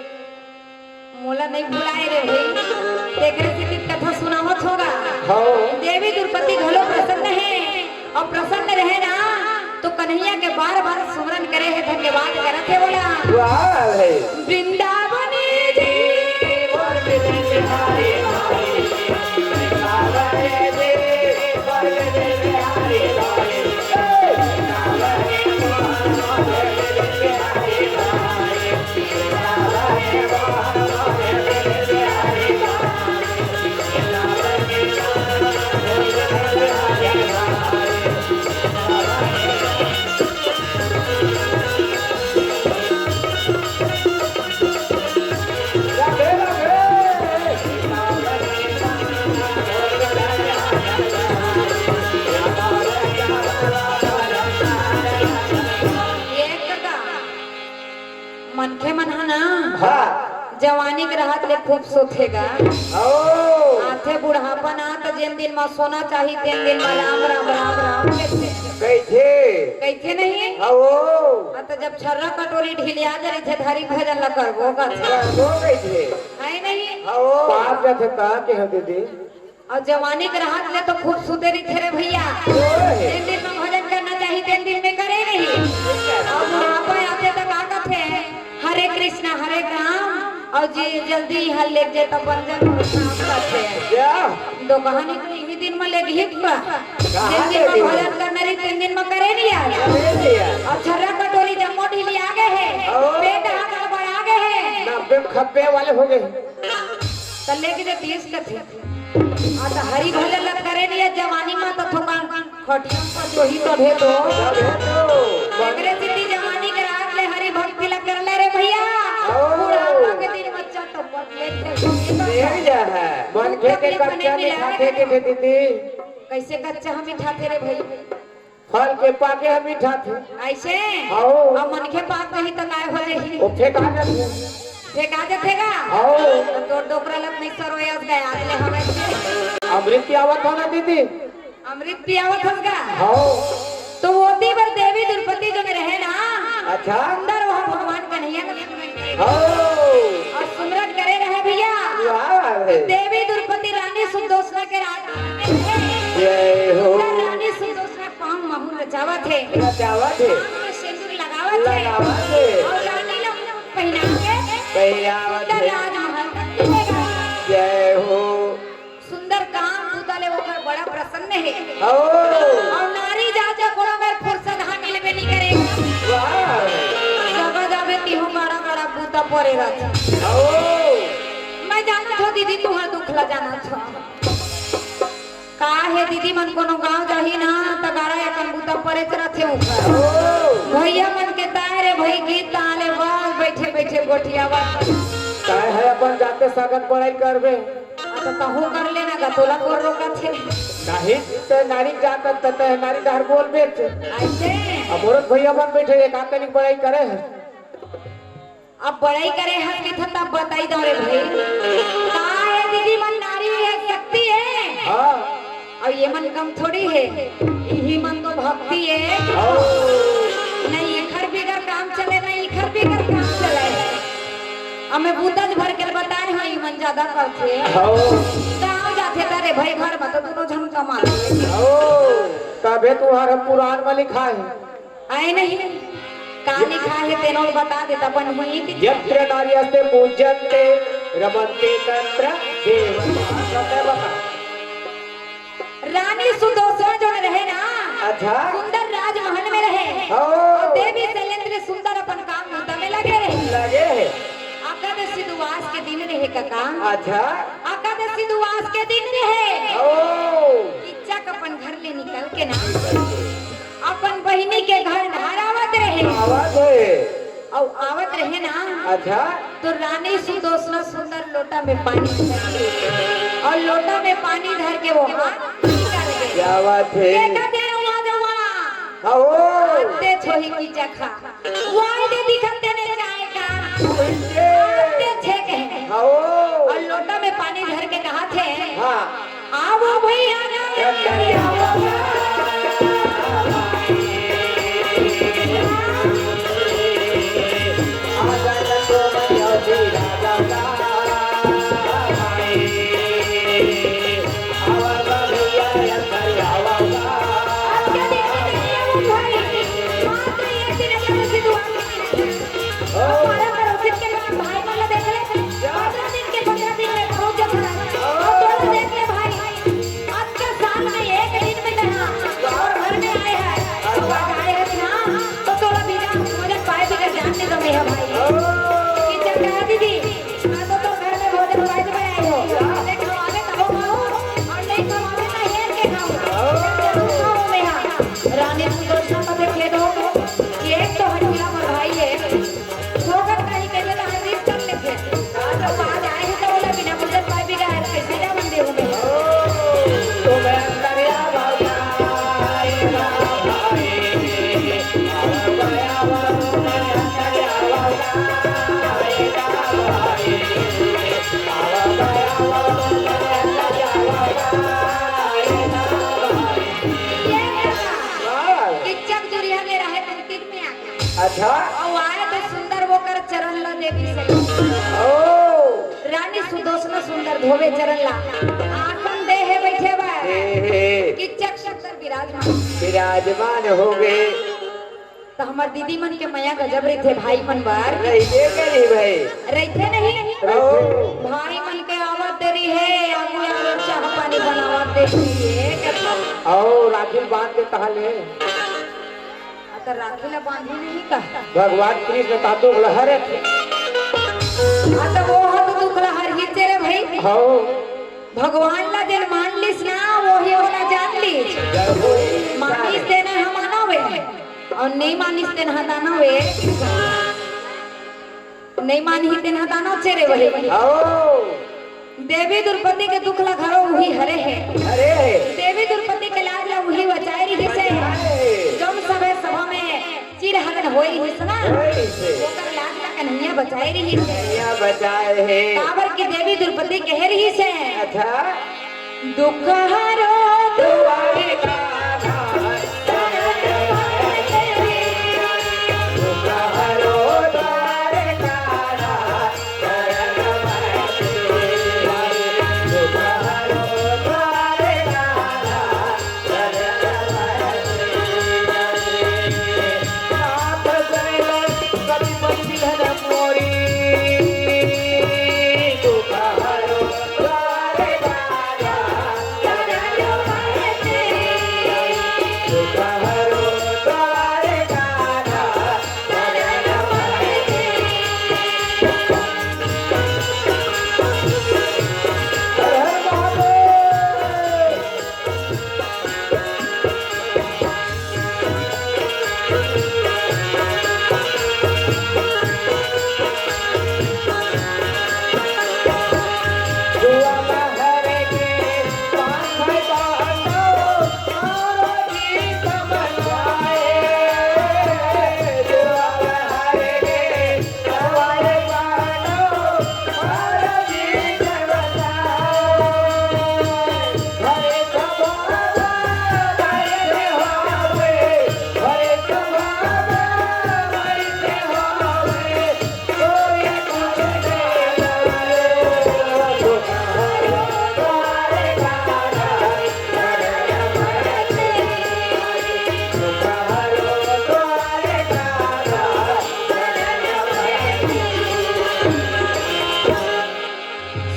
मोला नहीं भुलाए रे भाई, तेकरे सेती कथा सुनावत हों गा। हव। देवी द्रौपदी घलो प्रसन्न हे, अउ प्रसन्न रहे ना, तो कन्हैया के बार-बार सुमरन करे हे, धन्यवाद करत हे ओला। वाह भाई। वृंदावन जी। मनखे मन ह ना, हाँ। जवानी के रहत ले खूब सोथे गा। ओ। आथे बुढ़ापा ना, त जेन दिन म सोना चाही, तेन दिन म राम, राम, राम, राम कहिथे। कहिथे। कहिथे नहीं? हाँ, ओ। हाँ, त जब छर्रा कटोरी ढिलिया जाथे, त हरि भजन ला करबो कथे। करबो कहिथे। हे नहीं? हाँ, ओ। पाप जाथे त के हो दीदी? अउ जवानी के रहत ले तो खूब सुते रहिथे रे भइया। ओए। जेन दिन में भजन करना चाही, तेन दिन में करे नहीं। अउ बुढ़ापा आथे त का कथे, "हरे कृष्णा, हरे राम, अउ जी जल्दी इहाँ ले जे त बन जा मोर काम," कथे। क्या? दो कहानी तो इही दिन में लेगही का। कहाँ जेन दिन में लेगही? भजन करना रही, तेन दिन में करे नहीं आज। करे नहीं आज। अउ छर्रा कटोरी जम्मो ढीली आ गे हे। ओ। पेट ह गड़बड़ा गे हे। नब्बे खब्बे वाले हो गे। त लेके जे तीस कथे। आ, त हरि भजन ल करे नहीं हे जवानी म, त थोकन खटिया म पचोही तभे तो। तभे तो। एकरे सेती जवानी के रात ले हरि भक्ति ल कर ले रे भइया। ओ। बुढ़ापा के दिन म चटपट लेथे। ले जा है। मनखे के कच्चा मिठाथे के दीदी। कइसे कच्चा हम मिठाथे रे भई? फल के पाके ह मिठाथे। अइसे? हव। अब मनखे पाक जाही त काय हो जाही? ओ फेंका जाथे। फेंका जाथे गा? हव। त तोर डोकरा लत नहीं सरोयस गया, आज ले हवे से। अमृत पियावत हो ना दीदी? अमृत पियावत हस गा? हव। तो ओती बर देवी द्रौपदी जो में रहे ना, अच्छा। अंदर वहाँ भगवान कन्हैया का सुमरन करे। हव। अउ सुमरन करे रहे भइया। वाह रे। देवी द्रौपदी रानी सुदोषणा के राज जय हो। रानी सुदोषणा पाँव महू रचावत हे। रचावत हे। पाँव में सिंदूर लगावत हे। लगावत हे। अउ रानी ला पहिना के पहिरावत सुंदर हे। राजमहल में लेगा। जय हो। सुंदर काम बूता ले ओकर बड़ा प्रसन्न हे। ओ। अउ नारी जात ला कोनो बेर फुर्सत हा मिलबे नहीं करे। वाह। जगह जाबे तिहू गाड़ा गाड़ा बूता परे रथे। ओ। मैं जानत हों दीदी, तुँहर दुख ला जानत हों। का हे दीदी मन कोनो गाँव जाही ना, त गाड़ा अकन बूता परेच रथे ऊपर। ओ। भइया मन के ताय रे भई गीत ताने बस बइठे बइठे गोठियावत। काय हे अपन जाते सगन बड़ाई करबे? आ, त तहूँ कर लेना गा, तोला कोन रोकत हे? नहीं, त नारी जात त, त नारी डहर बोलबे। अइसे? अब औरत भइया मन बइठे एक आध तनिक बड़ाई करे हे। अब बड़ाई करे हस कहिथस तब बताई दव रे भई। का हे दीदी मन नारी हे, शक्ति हे। हाँ। अउ ये मन कम थोड़ी हे। इही मन तो भक्ति हे। हाँ। नहीं इखर बिगर काम चले, नहीं इखर बिगर काम चले। अब मैं बूता भर के बताए हों, ई मन ज्यादा करथे। हाँ। गाँव जाथे त रे भई घर म तो दूनों झन कमाथे। हाँ। तभे तुँहर पुराण म लिखाय हे। आय नहीं, का लिखाय हे तेनो ल बता देत अपन ही कि यत्र नार्यस्ते पूज्यन्ते रमन्ते तत्र देवता। रानी सुदोषणा जोन रहे ना, अच्छा। सुंदर राजमहल में रहे। हाँ। अउ देवी शैलेंद्र सुंदर अपन काम धंधा में लगे रहे। लगे हे। एकादशी दुवास के दिन रहे कका। अच्छा। एकादशी दुवास के दिन रहे। ओ। इच्छा अपन घर ले निकल के ना। अपन बहिनी के घर डहर आवत रहे। आवत हे। अउ आवत रहे ना, अच्छा। तो रानी सुदोसना सुंदर लोटा में पानी धर के, अउ लोटा में पानी धर के वो हाथ निकाल के क्या बात है? देखा तेरा हुआ जवा। हाँ, हो। आते छोही की जखा। वाई दे दिखत तेने जाए का। ओइसे। आते छे के। हाँ, हो। अउ लोटा में पानी धर के कहा थे। हाँ। आवो भैया, अब क्या देखने नहीं है वो भाई? मात्र एक दिन अगर उसे दुआ की, हमारा पड़ोसी के पास भाई वाला देख ले, पंद्रह दिन के, पंद्रह दिन में पहुंच जाता है। और बोला, देख ले भाई, आज का साल में एक दिन में तो हाँ, और घर में आए हैं, और आज आए हैं ना, तो तोला बिना भोजन पाए बिना जान नहीं दो मेरा भाई। कि चल रहा है दीदी, ना तो, तो घर में भोजन पाए बिना आए हो, नहीं खवावे तब खाओ, और नहीं खवावे तो हेर के खाओ, जरूर खाओ मेरा। रानी सुदर्शन का देख ले दो, ये एक तो हटिया पर भाई है। ठोकर खाई के लिए तो हम रिस्क कर लेते हैं। तो आज आए हैं तो बोला बिना पूछे पाई भी गए, कैसे क्या बंदे हो गए? तो मैं अंदर आ बाबा, आएगा भाई। ये देखा, हाँ। किचक दुरिया में रहे, तुम तीन में आ गए। अच्छा। अउ आए तो सुंदर वोकर चरण ला देवी से। ओ। रानी सुदोसना सुंदर धोवे चरण ला। आसन दे हे बैठे बर। हे, हे। किचक सुंदर विराजमान। विराजमान हो गए। तो हमार दीदी मन के मया गजब रहिथे भाई मन बर। रहिबे करी भाई। रहिथे नहीं? रहिथे। भाई मन के आवत देरी हे, आगू आगू चाह पानी बनावत देरी हे। अउ राखी बांध के कहा ले। आ, त राखी ला बांधी नहीं का? भगवान कृष्ण का दुख ल हरे थे। आ, त वो ह तो दुख ल हरही थे रे भाई। हौ। भगवान ला जेन मान लिस ना, वो ही ओला जान लिस। जय हो। मानिस तेन ह मानव हे, अउ नहीं मानिस तेन ह दानव हे। नहीं मानही तेन ह दानव चेरे वही। आओ। देवी द्रौपदी के दुख ला घरो उही हरे हे। अरे। देवी द्रौपदी के लाज ला उही बचाए रहिस हे। बचाए। जौन सभे सभा में चीरहरण होए रहिस ना, होए रहिस हे। ओकर लाज ला कन्हैया बचाए रहिस हे। कन्हैया बचाए हे। काबर कि देवी द्रौपदी कहे रहिस हे। अच्छा। दुख हरो दुआरे का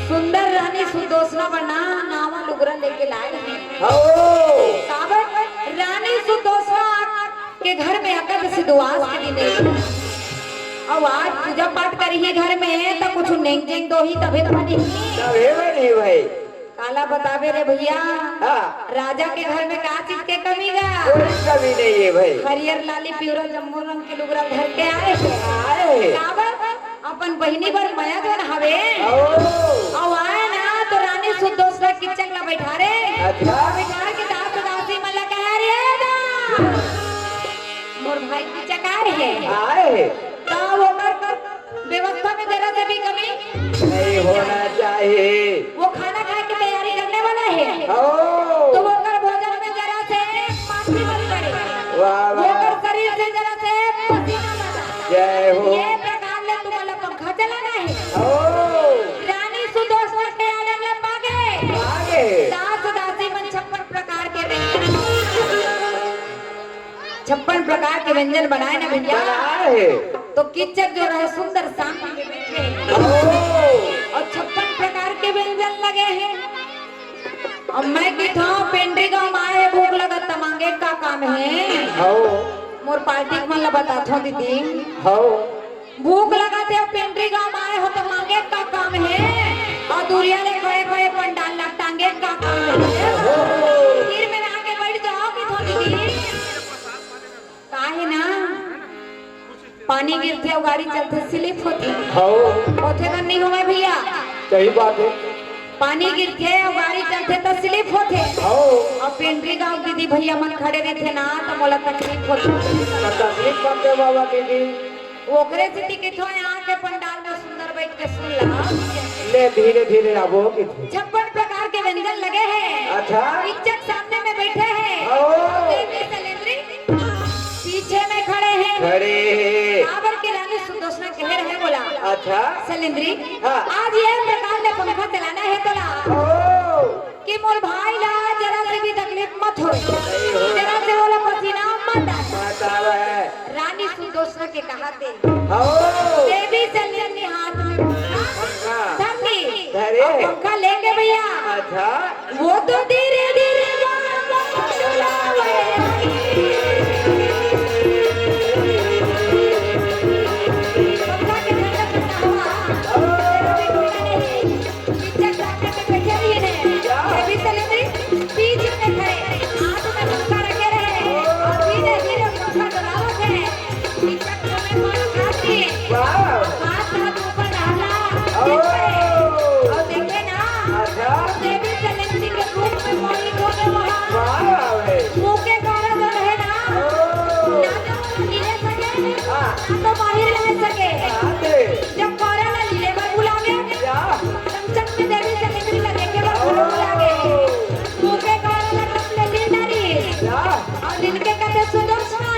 सुंदर रानी सुदोसना बना नावा लुगरा लेके लाए रहे। हो। काबर रानी सुदोसना के घर में अकद से दुआस के दिन हे। अउ आज पूजा पाठ करही घर में, त कुछ नेंग जेंग दोही तभे तो बनी। तभे बनी भाई। काला बतावे रे भैया। हाँ। राजा के घर में का चीज के कमी गा? कोई कमी नहीं है भाई। हरियर लाली पिवरा जम्मो रंग के लुगरा धर के आए हे। आए हे। काबर? अपन बहिनी बर मया जोन हवे। ओ। अउ आए ना तो रानी सुदोसना किचक ला बैठा रे। अच्छा। बैठा के दास दासी मन ला कहे, "अरे दा, मोर भाई किचक आए हे।" आए हे। तो ओकर व्यवस्था में जरा से भी कमी नहीं होना चाहिए। वो खाना खाए की तैयारी करने वाला है। ओ। तो ओकर भोजन में जरा से पानी मत पड़े। वाह, वाह। ओकर शरीर से जरा से पसीना मत आए। जय हो। ये प्रकार ले तुम्हारा पंखा चलाना है। ओ। रानी सुदोसना के आनंद में पागे। पागे। दास दासी मन छप्पन प्रकार के व्यंजन, छप्पन प्रकार के व्यंजन बनाए ना भैया। बनाए हे। तो किचक जो रहे सुंदर शांति के बैठे। ओ। अउ छप्पन प्रकार के व्यंजन लगे हे। अब मैं किथों पेंड्री गांव में आए हे, भूख लगत त मांगे का काम हे? हौ। मोर पार्टी के मन ला बताथों दीदी। हौ। भूख लगत हे, पेंड्री गांव में आए हो त मांगे का काम हे? अउ दुरिया ले खड़े खड़े पंडाल ला टांगे का काम हे? तीर में आके बैठ जाओ किथों दीदी। का हे ना, पानी गिरथे अउ गाड़ी चलथे, स्लिप होथे। हौ। होथे त नहीं होवय भैया? सही बात हे। पानी गिरथे अउ गाड़ी चलथे त स्लिप होथे। हौ। अउ पेंड्री गांव दीदी भैया मन खड़े रहिथे ना, त मोला तकलीफ होथे। त तकलीफ मत दे बाबा दीदी। ओकरे सेती किथों यहाँ के पंडाल में सुंदर बैठ के सुन ला। ले धीरे धीरे आबो किथों। छप्पन प्रकार के व्यंजन लगे हे। अच्छा। इज्जत सामने में बैठे हे। ओ। देवी सलेंद्री पीछे में खड़े हे। खड़े हे। काबर के रानी सुदोसना कहे रहे बोला। अच्छा। सलेंद्री, हाँ। आज ये प्रकार ले पंखा चलाना हे तोला। ओ। कि मोर भाई ला जरा से भी तकलीफ मत होय, जरा से ओला पसीना मत आए। मत आवे। रानी सुदोसना के कहा थे। हौ। देवी सलेंद्री हाथ में पंखा पंखा धर दी। धरे। अब पंखा लेंगे भैया। अच्छा। वो तो धीरे धीरे बाबा बुलावे। पंखा के ठंडा ठंडा हवा। ओ। पिक्चर सामने में बैठे रहिए ने। क्या? देवी सलेंद्री बीच में खड़े, हाथ में पंखा रखे रहे, और धीरे धीरे पंखा डोलावत हे। पिक्चर में मार खाती। वाह। हाथ हाथ ऊपर डाला। ओ। और देखे ना, अच्छा। देवी सलेंद्री के रूप में मोहित हो गए वहाँ। वाह, वाह, वाह। मुंह के कारण जो है ना, ओ। ना तो हिले सके, हाँ। ना तो बाहर रह सके। बात है। जब कोरा ला लीले बर बुलावे, या। संकट में देवी सलेंद्री ला देखे बर घूम लागे। मुंह के कोरा ला कस ले लील डारी। या। अउ लील के कथे सुदोसना।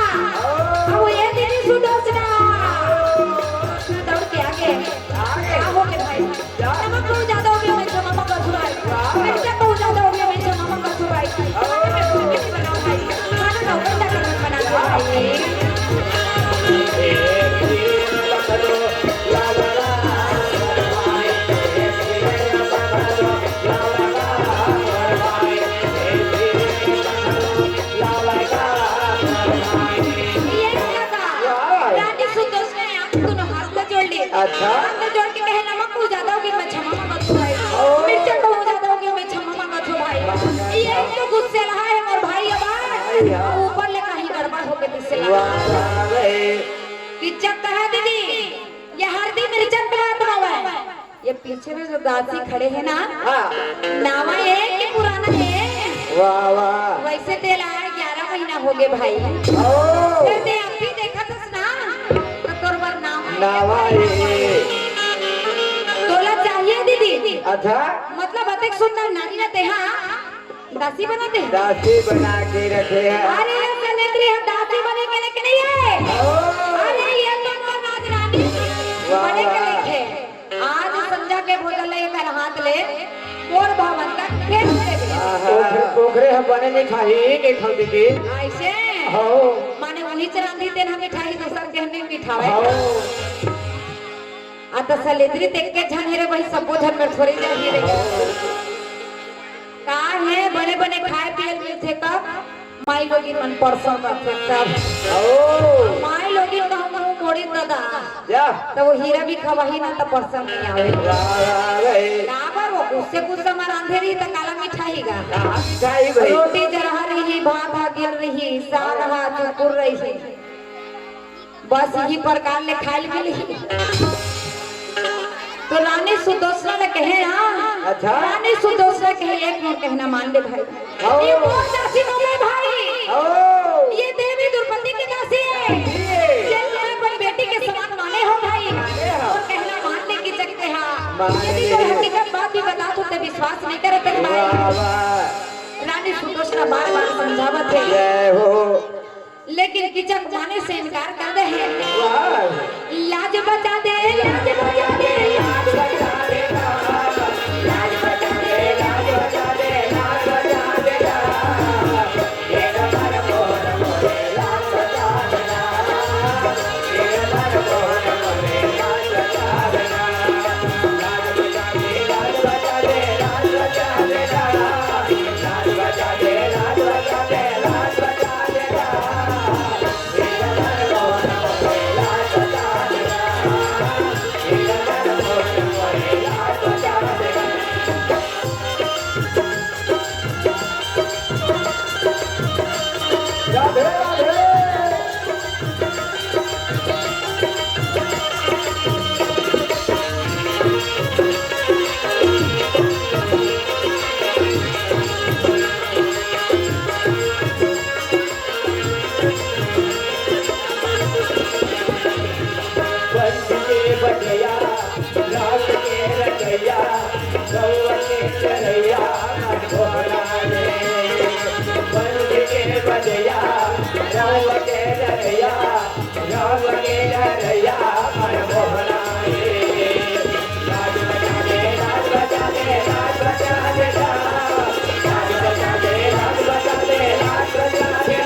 ओ। अब ये दीदी सुदोसना। दौड़ के आगे। आगे। का हो गे भाई? या। नमक बहुत ज्यादा हो गया, मैं क्षमा मांगत हूँ भाई। या। मिर्चा बहुत ज्यादा हो गया, मैं क्षमा मांगत हूँ भाई। ओ। खाना में कुछ भी नहीं बनाओ भाई। खाना का उल्टा करके बना दो भाई। ये लगा। वाह। रानी सुदोष ने आंख दोनों हाथ में जोड़ ली। अच्छा। हाथ में जोड़ के कहे, "नमक बहुत ज्यादा हो गया, मैं क्षमा मांगत हूँ भाई। ओ। मिर्चा बहुत ज्यादा हो गया, मैं क्षमा मांगत हूँ भाई।" ये तो गुस्से रहा है मोर भाई, अब भैया। ऊपर ले कहीं गड़बड़ हो गए, गुस्से लगा। वाह, वाह, वाह। पिचक कहा दीदी, ये हल्दी मिर्चा के बात ना हुआ है। ये पीछे में जो दासी खड़े हैं ना, हाँ। नावा है कि पुराना है? वाह, वाह। वैसे तेला ग्यारह महीना हो गए भाई। ओ। फिर ते अभी देखा था ना, तो तोर बर नावा है। नावा है। तोला चाहिए दीदी? अच्छा। मतलब अतेक सुंदर नारी रहते, हाँ। दासी बनाते हैं? दासी बना के रखे हैं। अरे, ये सलेंद्री हम दासी बने के लेके नहीं है। ओ। अरे, ये तो मोर राजरानी वाह, बने के वाह। लेके। आज संझा के भोजन ले एकर हाथ ले, मोर भवन तक भेज देबे। आहा। ओखरे, ओखरे हम बने मिठाई नहीं खाओ दीदी। ऐसे? हो। माने वही चरांदी तेन हम मिठाई दूसर के हम नहीं मिठावे। हो। आ तो सलेंद्री देख के झन हे रे, वही सबो झन में थोड़ी जाही रे। का हे, बने बने खाए पिए मिलथे का? माई लोगिन मन परसंग करथे तब। ओ। माई लोगिन कहूँ कहूँ मोड़ी दादा। या। तो वो हीरा भी खवाही ना तो परसंग नहीं आवे। वाह, वाह, वाह। काबर वो उससे कुछ समा रांधे रही त काला मिठाई गा। कहाँ मिठाई भाई? रोटी जरहा रही, भात हा गिल रही, सान हा चुकुर रही। बस इही प्रकार ले खाइल मिलही। तो रानी सुदोसना ल कहे, हाँ। अच्छा। रानी सुदोसना कहे, एक मोर कहना मान ले भाई। हाँ। ये मोर दासी नोहे भाई। हाँ। ये देवी द्रौपदी के दासी हे। ये। ये अपन बेटी के समान माने हो भाई। माने हो। मोर कहना मान ले कीचक तेहा। माने यदि ले। तोर हकीकत बात भी बतात हों त विश्वास नइ करत हे भाई। वाह, वाह। रानी सुदोसना बार-बार समझावत हे। जय हो। लेकिन कीचक माने से इनकार कर दे हे। वाह। लाज बचा दे, लाज बचा दे, लाज बचा दे, लाज बचा दे, लाज बचा दे, लाज बचा दे। बंसी के बजइया, रास के रचइया, गौवा के चरइया, मन मोहना रे। बंसी के बजइया, रास के रचइया, गौवा के चरइया, मन मोहना रे। लाज बचा दे, लाज बचा दे, लाज बचा दे, लाज बचा दे, लाज बचा दे, लाज बचा दे।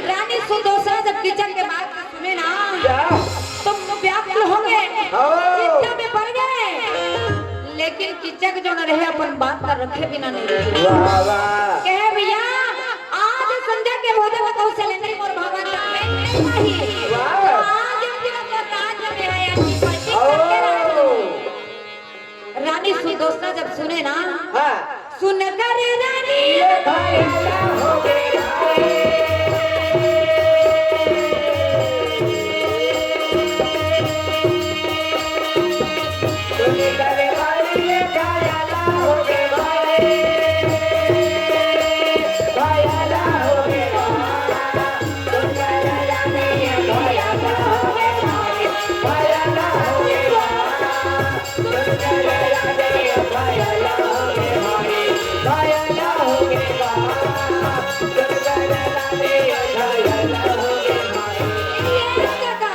रानी सुदोसना जब कीचक के बात सुने ना, क्या? तो व्याकुल हो गए, हाँ। चिंता में पड़ गए। लेकिन कीचक जो न रहे, अपन बात ला रखे बिना नहीं रहे। वाह, वाह। कहे, "भैया, आज संझा के भोजन में तो सलेंद्री मोर भवन में नहीं। वाह। आज हम लोग को ताज में आया कि पार्टी करके रात में।" रानी सुदोसना जब सुने ना, हाँ। सुन कर रानी ये भाई हो गया।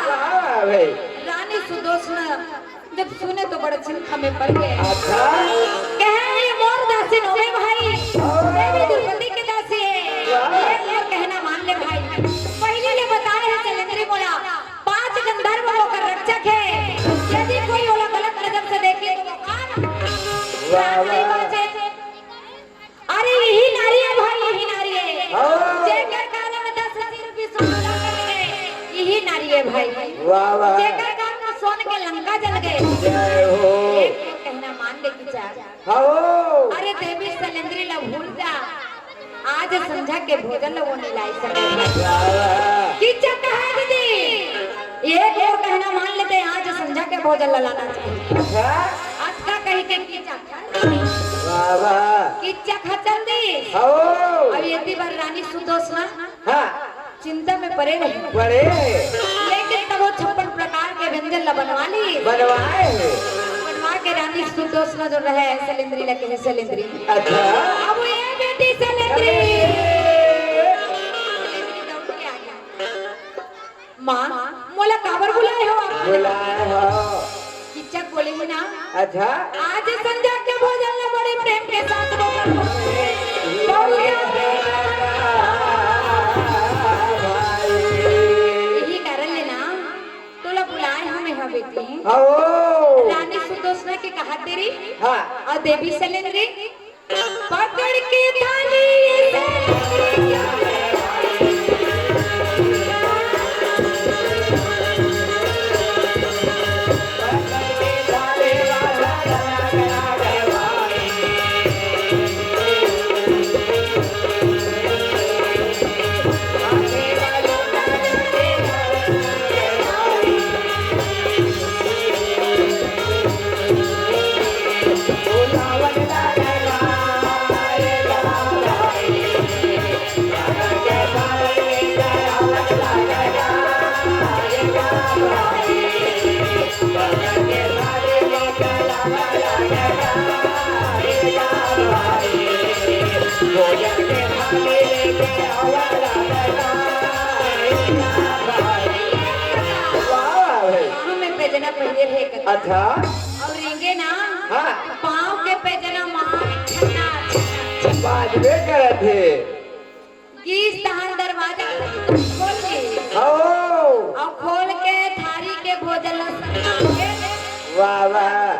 हाँ भाई। रानी सुदोसना जब सुने तो बड़ा चिंता में पड़ गए। अच्छा। कहे, "ये मोर दासी नोहे भाई, हाँ। देवी द्रौपदी के दासी हे। वाह। ये मोर कहना मान ले भाई।" पहले ले बताए हे सलेंद्री मोला, पांच गंधर्व ओकर रक्षक हे, यदि कोई ओला गलत नजर से देखे तो ओकर वाह, प्राण नहीं वाह। बाँचे। अरे यही नारी हे भाई, यही नारी हे। हाँ। जेकर कारण दस सिर विश्व लंका में, यही नारी हे भाई। वाह, वाह। जेकर कारण सोन के लंका जल गए। जय हो। एक तो कहना मान ले कीचक। हाँ। अरे देवी सलेंद्री ला भूल जा, आज संझा के भोजन ला वो नहीं लाई सके। वाह, वाह। कीचक कहा दीदी, एक और कहना मान लेते हैं, आज संझा के भोजन ला लाना चाहिए। अच्छा। अतका कही के कीचक वाह, वाह। कीचक ह चल दिस। हो। अब एती बर रानी सुदोसना हाँ। चिंता में पड़े रहे। पड़े। लेकिन तब वो छप्पन प्रकार के व्यंजन ला बनवा ली। बनवाए हे। बनवा के रानी सुदोसना जो रहे, सलेंद्री ला कहे, "सलेंद्री।" अच्छा। अब ये बेटी सलेंद्री। सलेंद्री दौड़ के आ गया। माँ, मोला काबर बुलाए हो आप? बुलाए हो। कीचक बोले हे ना। अच्छा। आज संझा के भोजन ला बड़े प्रेम के साथ बनवाए। यही कारण ले ना, तोला बुलाए हमें हा बेटी। आओ। रानी सुदोषणा के कहा तेरी हाँ। और देवी सलेंद्री पकड़ के थाली ये सलेंद्री। वाह भाई। हमें पैजना पहिरे रहे कति। अच्छा। और रेंगे ना, हाँ। पाँव के पैजना मार छन्ना, छन्ना। बाजबे करत हे। गीस तहान दरवाजा खोल के। आओ। और खोल के थारी के भोजन ला सन्ना के। वाह, वाह।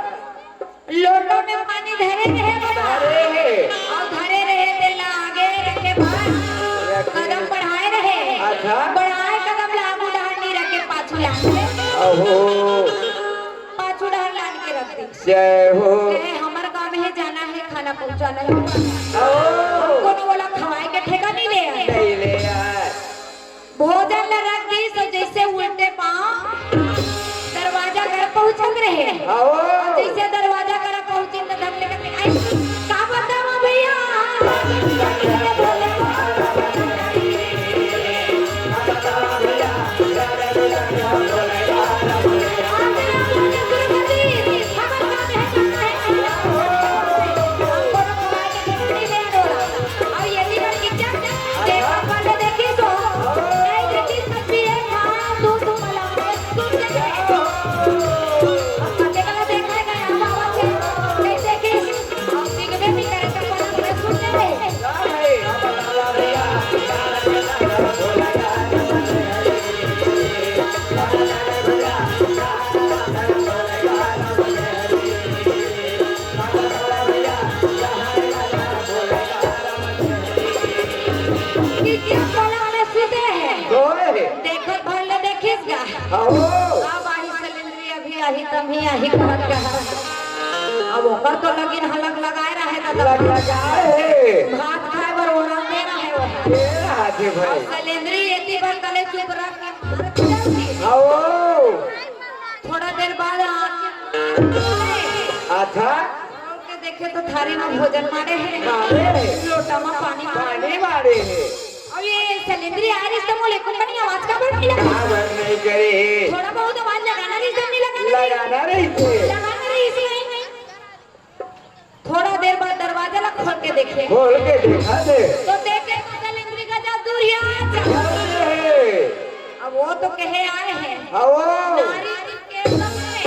लोटा में पानी धरे रहे बाबा। अरे। और धरे रहे तेला आगे रखे भाई। रखे। कदम बढ़ाए रहे। अच्छा। बढ़ाए कदम ला आगू डहर नी रखे पाछू ला। ओहो। पाछू डहर लान के रख दे। जय हो। कहे, "हमर काम हे, जाना हे, खाना पहुंचाना हे।" ओ। कोनो वाला खवाए के ठेका नहीं ले आए। नहीं ले आए। भोजन ल रख दी, तो जैसे उल्टे पाँव दरवाजा कर पहुंचत रहे। आओ। जैसे दरवाजा कर पहुंचिन, तो धक ले करके, "आई, का बतावा भैया?" देखत भर ले देखिस गा। आओ। अब आही सलेंद्री, अभी आही, तभी आही कहत गा। अब ओकर तो लगिन हलक लगाए रहे दादा। लग लगाए हे। भात खाए बर ओरंगे रहे वो। ए, आजे भाई। अब सलेंद्री एती बर कले चुप रह के मारत जाती। आओ। थोड़ा देर बाद आके अच्छा। के देखे तो थारी में भोजन मारे हे। मारे हे। लोटा में पानी मारे। पानी मारे हे। अउ ये सलेंद्री आ रहिस त मोला एको कनी आवाज काबर नहीं लगा? काबर नहीं करे? थोड़ा बहुत आवाज लगाना रहिस, नहीं लगाना रहिस? लगाना रहिस हे। लगाना रहिस हे। थोड़ा देर बाद दरवाजा ला खोल के देखे। खोल के देखा दे। तो देखे तो सलेंद्री का जादू रिया। अरे। अब वो तो कहे आए हे। हाँ, वो। नारी के सामने,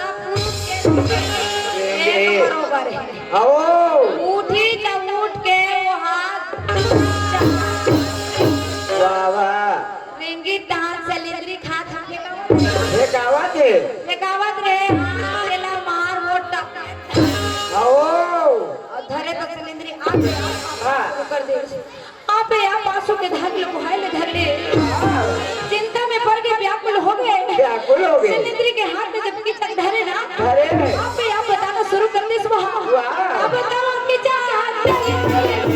सब पुरुष के सामने एक बरोबर हे। हाँ, वो। उठी त उठ के वो हाथ। वाह, वाह। रेंगी तहान सलेंद्री खात हे फेंकावत हे। फेंकावत हे। फेंकावत रे, हाँ, तेला मार वो टक। हाँ, वो। अउ धरे त सलेंद्री आ गया। हाँ। कर दे। आप या पासू के धाग लुभाए ले धर ले। चिंता में पड़ के व्याकुल हो गए। व्याकुल हो गए। सलेंद्री के हाथ में जब कीचक धरे ना, धरे। आप या बताना शुरू कर दे सुबह। वाह। अब बताओ कीचक। आप या बताना शुरू कर दे।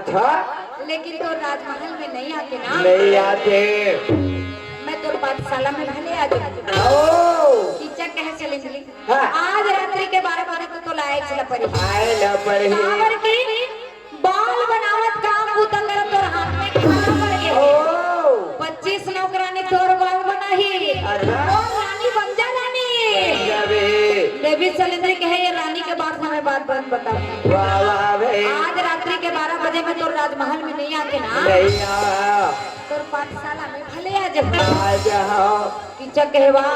हाँ? लेकिन तोर राजमहल में नहीं आके ना। नहीं आके। मैं तोर पाठशाला में भले आ जाऊँ। ओ। कीचक कहे सलेंद्री। हाँ। आज रात्रि के बारह बजे तो तोला आए ला पड़ही। आए ला पड़ही। काबर की बाल बनावत काम बूता करत तोर हाथ में खाना पड़ गए। ओ। पच्चीस नौकरानी तोर बाल बनाही। अच्छा। और रानी बन जा रानी। बन जाबे। देवी सलेंद्री कहे ये रानी के बात हमें बात बात बताओ। वाह, वाह भाई। आज रात्रि के बारह बजे में तोर राजमहल में नहीं आके ना। नहीं आ। तोर पाठशाला में भले आ जाओ। आ जाओ। कीचक कहे वाह,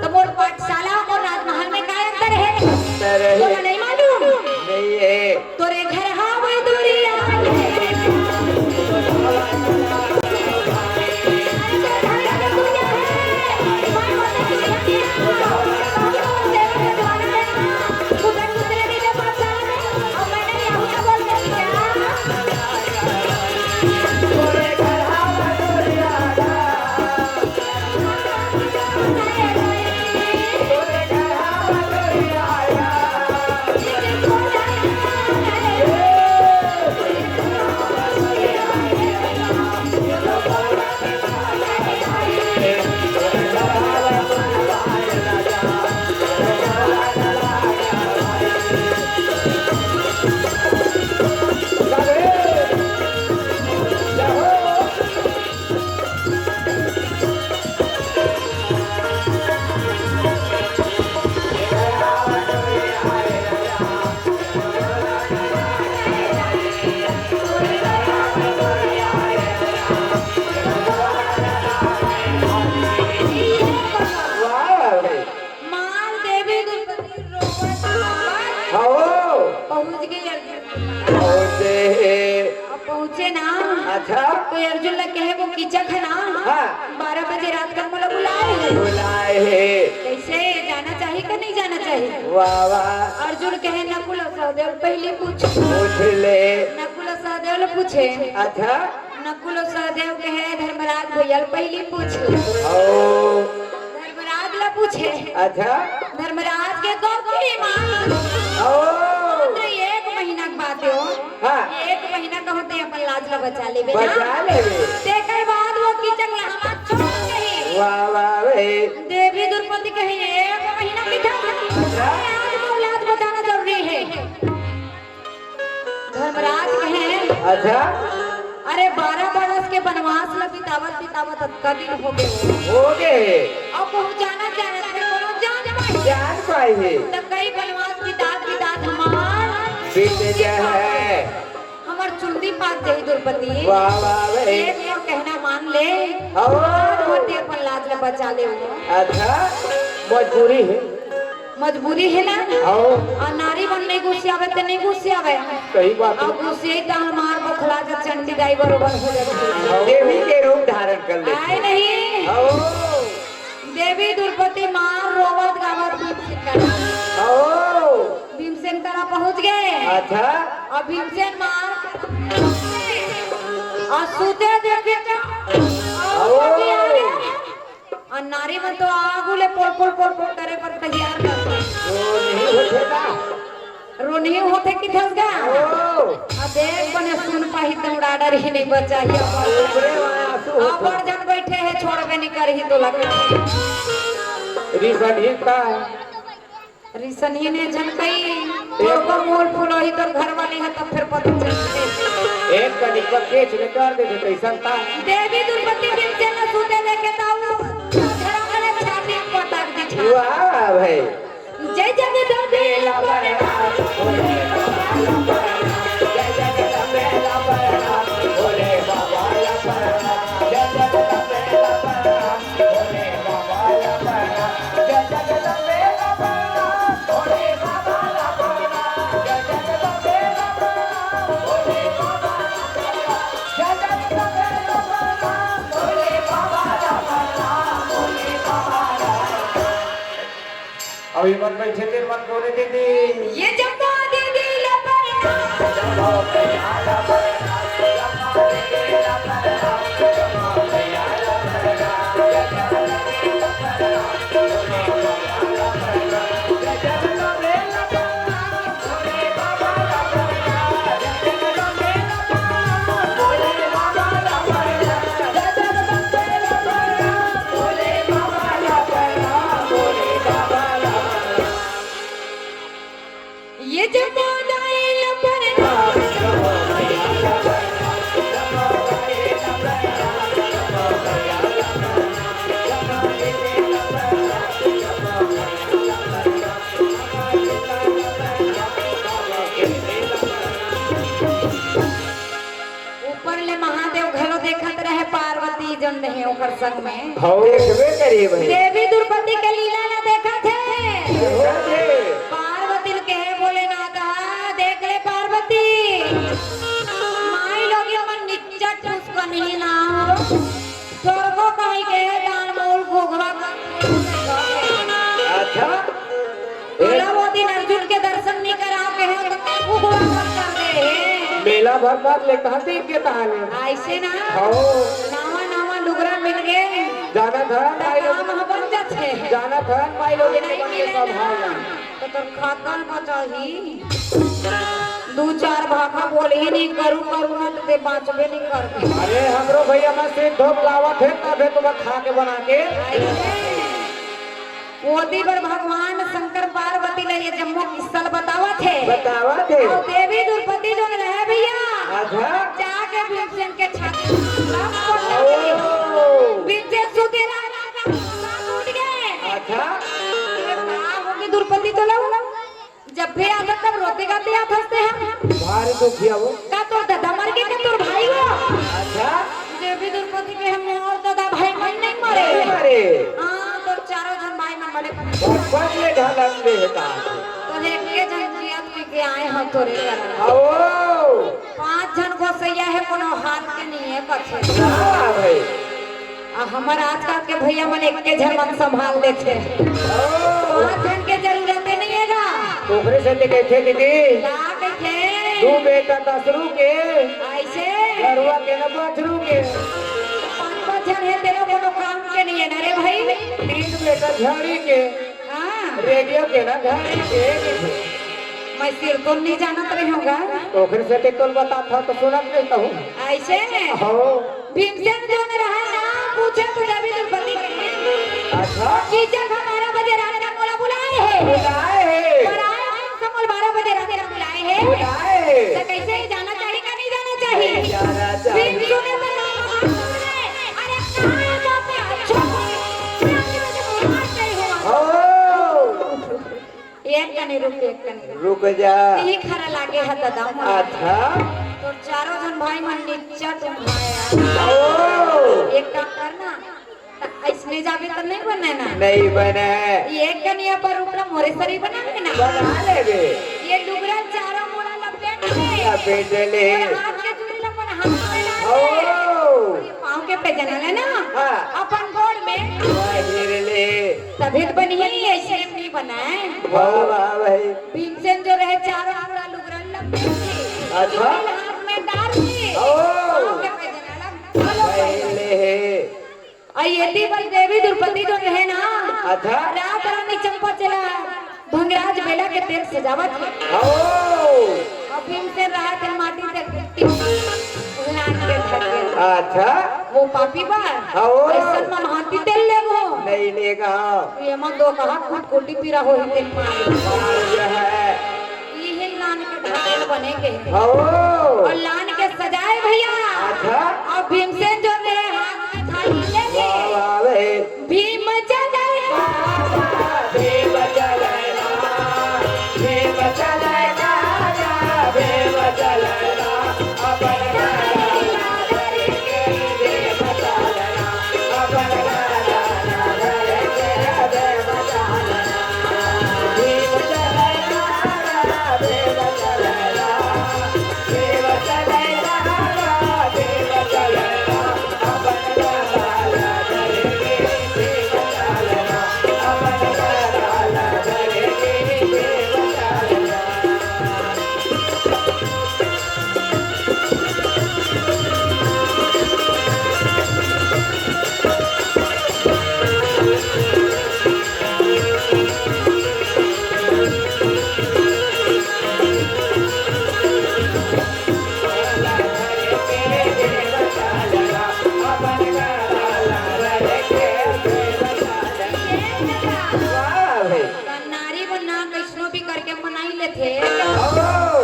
त मोर पाठशाला अउ मोर राजमहल में का अंतर हे? अंतर हे। तोला नहीं मालूम? नहीं हे। तोरे घर हावय दुरिहा। वाह, वाह, वाह। माल देवी दुर्पति रोवत रोवत हओ। पहुँच गे अर्जुन। पहुँचे हे। अब पहुँचे ना। अच्छा। तो अर्जुन ला कहे वो कीचक हे ना। हाँ। बारह बजे रात का मोला बुलाए हे। बुलाए हे। कैसे जाना चाहिए कि नहीं जाना चाहिए? वाह, वाह। अर्जुन कहे नकुल सहदेव पहली पूछ। पूछ ले। नकुल सहदेव ले पूछे। अच्छा। नकुल सहदेव कहे धर्मराज भैया ले पहली पूछ। ओ। धर्मराज ला पूछे। अच्छा। धर्मराज के गौतमी माँ। ओ। तो एक महीना के बात हो। हाँ। एक महीना का होते अपन लाज ला बचा लेबे ना। बचा लेबे। तेकर बाद वो कीचक ला हमार छोड़ गई। वाह, वाह, वाह। देवी द्रौपदी कही एक महीना बिता। अच्छा। आज वो लाज बचाना जरूरी है। धर्मराज कहे, अच्छा। अरे, बारह बरस के बनवास ल बितावत बितावत अतका दिन हो गे। हो गे। अब कहूँ जाना चाहे त कोनो जान पाही। जान पाही। त कई बनवास बितात बितात हमार बीत जाए हे। हमर चुंदी पाक जाही द्रौपदी। वाह, वाह, वाह। एक मोर कहना मान ले। हाँ। आज होते अपन लाज ल बचा ले। अच्छा, मजबूरी हे। मजबूरी हे ना? हाँ। अउ नारी मन नहीं गुसियावे त नहीं गुसियावे। सही बात हे। अब गुसियाई त हमार बौखला के चंडी दाई बरोबर हो जाथे। देवी के रूप धारण कर लेथे। आय नहीं। हाँ। देवी द्रौपदी मार रोवत गावत भीमसेन करा। हाँ। भीमसेन करा पहुँच गे। अच्छा। अब भीमसेन मार अउ सूते देखे त अउ अउ नारी मन तो आगू ले पोल पोल पोल पोल करे बर तैयार कर। रोनही होथे का? रोनही होथे किथस गा? ओ। अब देख बने सुन पाही त उड़ा डर ही नहीं बचा ही। ओकरे वाला आंसू होथे। अब्बड़ जन बैठे हे, छोड़बे नहीं करही तोला। रिसनही का? रिसनही ने झन कही, तोर को मूल फूल होही तोर घर वाली हे, तब फिर पता चलथे। एक कनिक केच निकाल दे तो कैसन था? देवी द्रौपदी भीमसेन ल सूते देखे त उ धरम वाले छाती पटक दी छाती। वाह भाई। जय जगदम्बे ला प्रणाम, भोले बाबा ला प्रणाम, जय जगदम्बे ला प्रणाम, भोले बाबा ला प्रणाम, जय जगदम्बे ला प्रणाम। अभी मन बैठे थे, मन बोले दीदी। ये जम्मो दीदी ला प्रणाम। बंद हे ओकर संग में। हौ। देखबे करिए भाई। देवी द्रौपदी के लीला ला देखत हे। देखत हे। पार्वती ल कहे भोलेनाथ, "हाँ, देख ले पार्वती, माई लोग मन निच्चट ठूस कनही ना हो। थोड़को कहीं के दान मोल घुघवा कर।" अच्छा। तोला वो दिन अर्जुन के दर्शन नहीं कराओ के हो तो घुघवा कर दे हे। मेला भर भर ले कहाँ देख के ताने। ऐसे ना। हौ। नावा नावा लुगरा मिल गए। जाना था, तो माई लोग। काम ह बन जाथे। जाना था, माई लोग नहीं बन के मिले ना। संभालना। तो तोर खातन बचाही। दू चार भाखा बोलही नहीं करू, करू ना तो ते बाँचबे नहीं करबे। अरे हमरो भैया मन सिर धोप लावत हे, तबे तुमन खा के बना के। ओती बर भगवान शंकर पार्वती ल ये जम्मो किस्सा ल बतावत हे। बतावत हे। अउ देवी द्रौपदी जोन रहे भैया, अच्छा। जाके भीमसेन के छाती में लप कर दे। ओ। भीमसेन सुते रहा, लप उठ गए। अच्छा। ये का होगी द्रौपदी तो लो। जब भी आता तब रोते गाते आत हंसते हैं। भारी दुखिया वो। का तोर दादा मर गए, का तोर भाई वो? अच्छा। देवी द्रौपदी में हम और दादा भाई मन नहीं मरे। नहीं मरे। हाँ, तोर चारों जन भाई मन मरे। बचपन में ढलक में है कहाँ से? तो एक के जन जियत पी के आए हम तोरे घर। आओ। पांच जन गोसैया है, कोनो हाथ के नहीं है, कथे। हाँ भाई। आ हमर आजकल के भैया मन एक्के झन मन संभाल लेथे। ओ। पाँच झन के जरूरत नहीं हे गा। ओकरे से ते कहिथे दीदी, का कहिथे? दू बेटा दसरू के, ऐसे? गरुआ के न बछरू के। पाँच पाँच झन हे, तेरो कोनो काम के नहीं हे ना रे भाई। तीन बेटा झड़ी के, हाँ। रेडियो के ना घड़ी के। मैं सिर तो नहीं जानत रहे होगा। ओकरे से ते तोल बतात हव तो सुनत नहीं कहूँ। ऐसे? हो। भीमसेन जोन रहे ना, पूछे तो देवी द्रौपदी के। अच्छा। कि जब हम बारह बजे रात का मोला बुलाए हे। बुलाए हे। पर आए हम समूह बारह बजे रात का बुलाए हे। बुलाए हे। तो कैसे ही जाना चाहिए का नहीं जाना चाहिए? नहीं जाना चाहिए। भीम सुने तो राम महान सुने। अरे कहाँ जाते हैं? अच्छा। रात के बजे मार गए हो। हो। एक कनी रुक, एक कनी रुक। रुक जा। यही खरा लागे है दादा मोर। अच्छा। तोर चारों जन भाई मन निच्चट उघाया। ओ। एक काम करना, त ऐसने जाबे त नहीं बने ना। नहीं बने। ये कनिया पर रुकना मोरे सरी बना लेना। बना लेबे। ये लुगरा चारों मुड़ा लपेट ले। लपेट ले। और हाथ के चूड़ी ला अपन हाथ में डाल ले। ओ। और ये पाँव के पे जना लेना। हाँ। अपन गोड़ में। पहिर ले। तभे त बनी ही, ऐसे नहीं बनाए। वाह, वाह भाई। भीमसेन जो रहे, चारों पूरा लुगरन लग गई। अच्छा। हाथ में डाल दी। ओ। बाप के पैदल अलग। चलो पहले है। आ ये दी बल देवी द्रौपदी जो रहे ना। अच्छा। रात रानी चंपा चला। भंगराज बेला के तेल सजावत हे। ओ। अउ भीमसेन रहा थे माटी से लान के धर के। अच्छा। वो पापी बा। ओ। ऐसन में हाथी तेल लेबो। नहीं लेगा। ये मन दो कहा खुद कोटी पीरा हो ही तेल मार। ये है। ये लान के धर के बने के है। ओ। और लान के सजाए भैया। अच्छा। अउ भीमसेन जो रहे हाथ में थाली लेके। वाह, वाह, भाई। भीम चले। भीम चले। भीम चले। भीम चले। वाह भाई। नारी मन ना कइसनो भी करके मनाई लेथे। ओ।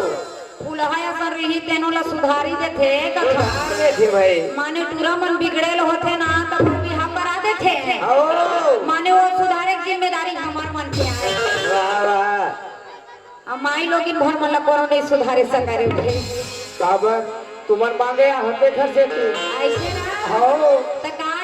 फुलहा असन रही तेनो ला सुधारी देथे कथा। सुधार देथे भाई। माने टूरा मन बिगड़ेल होथे ना, तब बिहाव करा देथे। ओ। माने वो सुधारे के जिम्मेदारी हमर मन के आए। वाह, वाह। आ माई लोगिन भर मन ला कोनो नहीं सुधारे सकारे उठे। काबर? तुमन मांगे आ हमरे घर से तू। ऐसे ना। हो। त का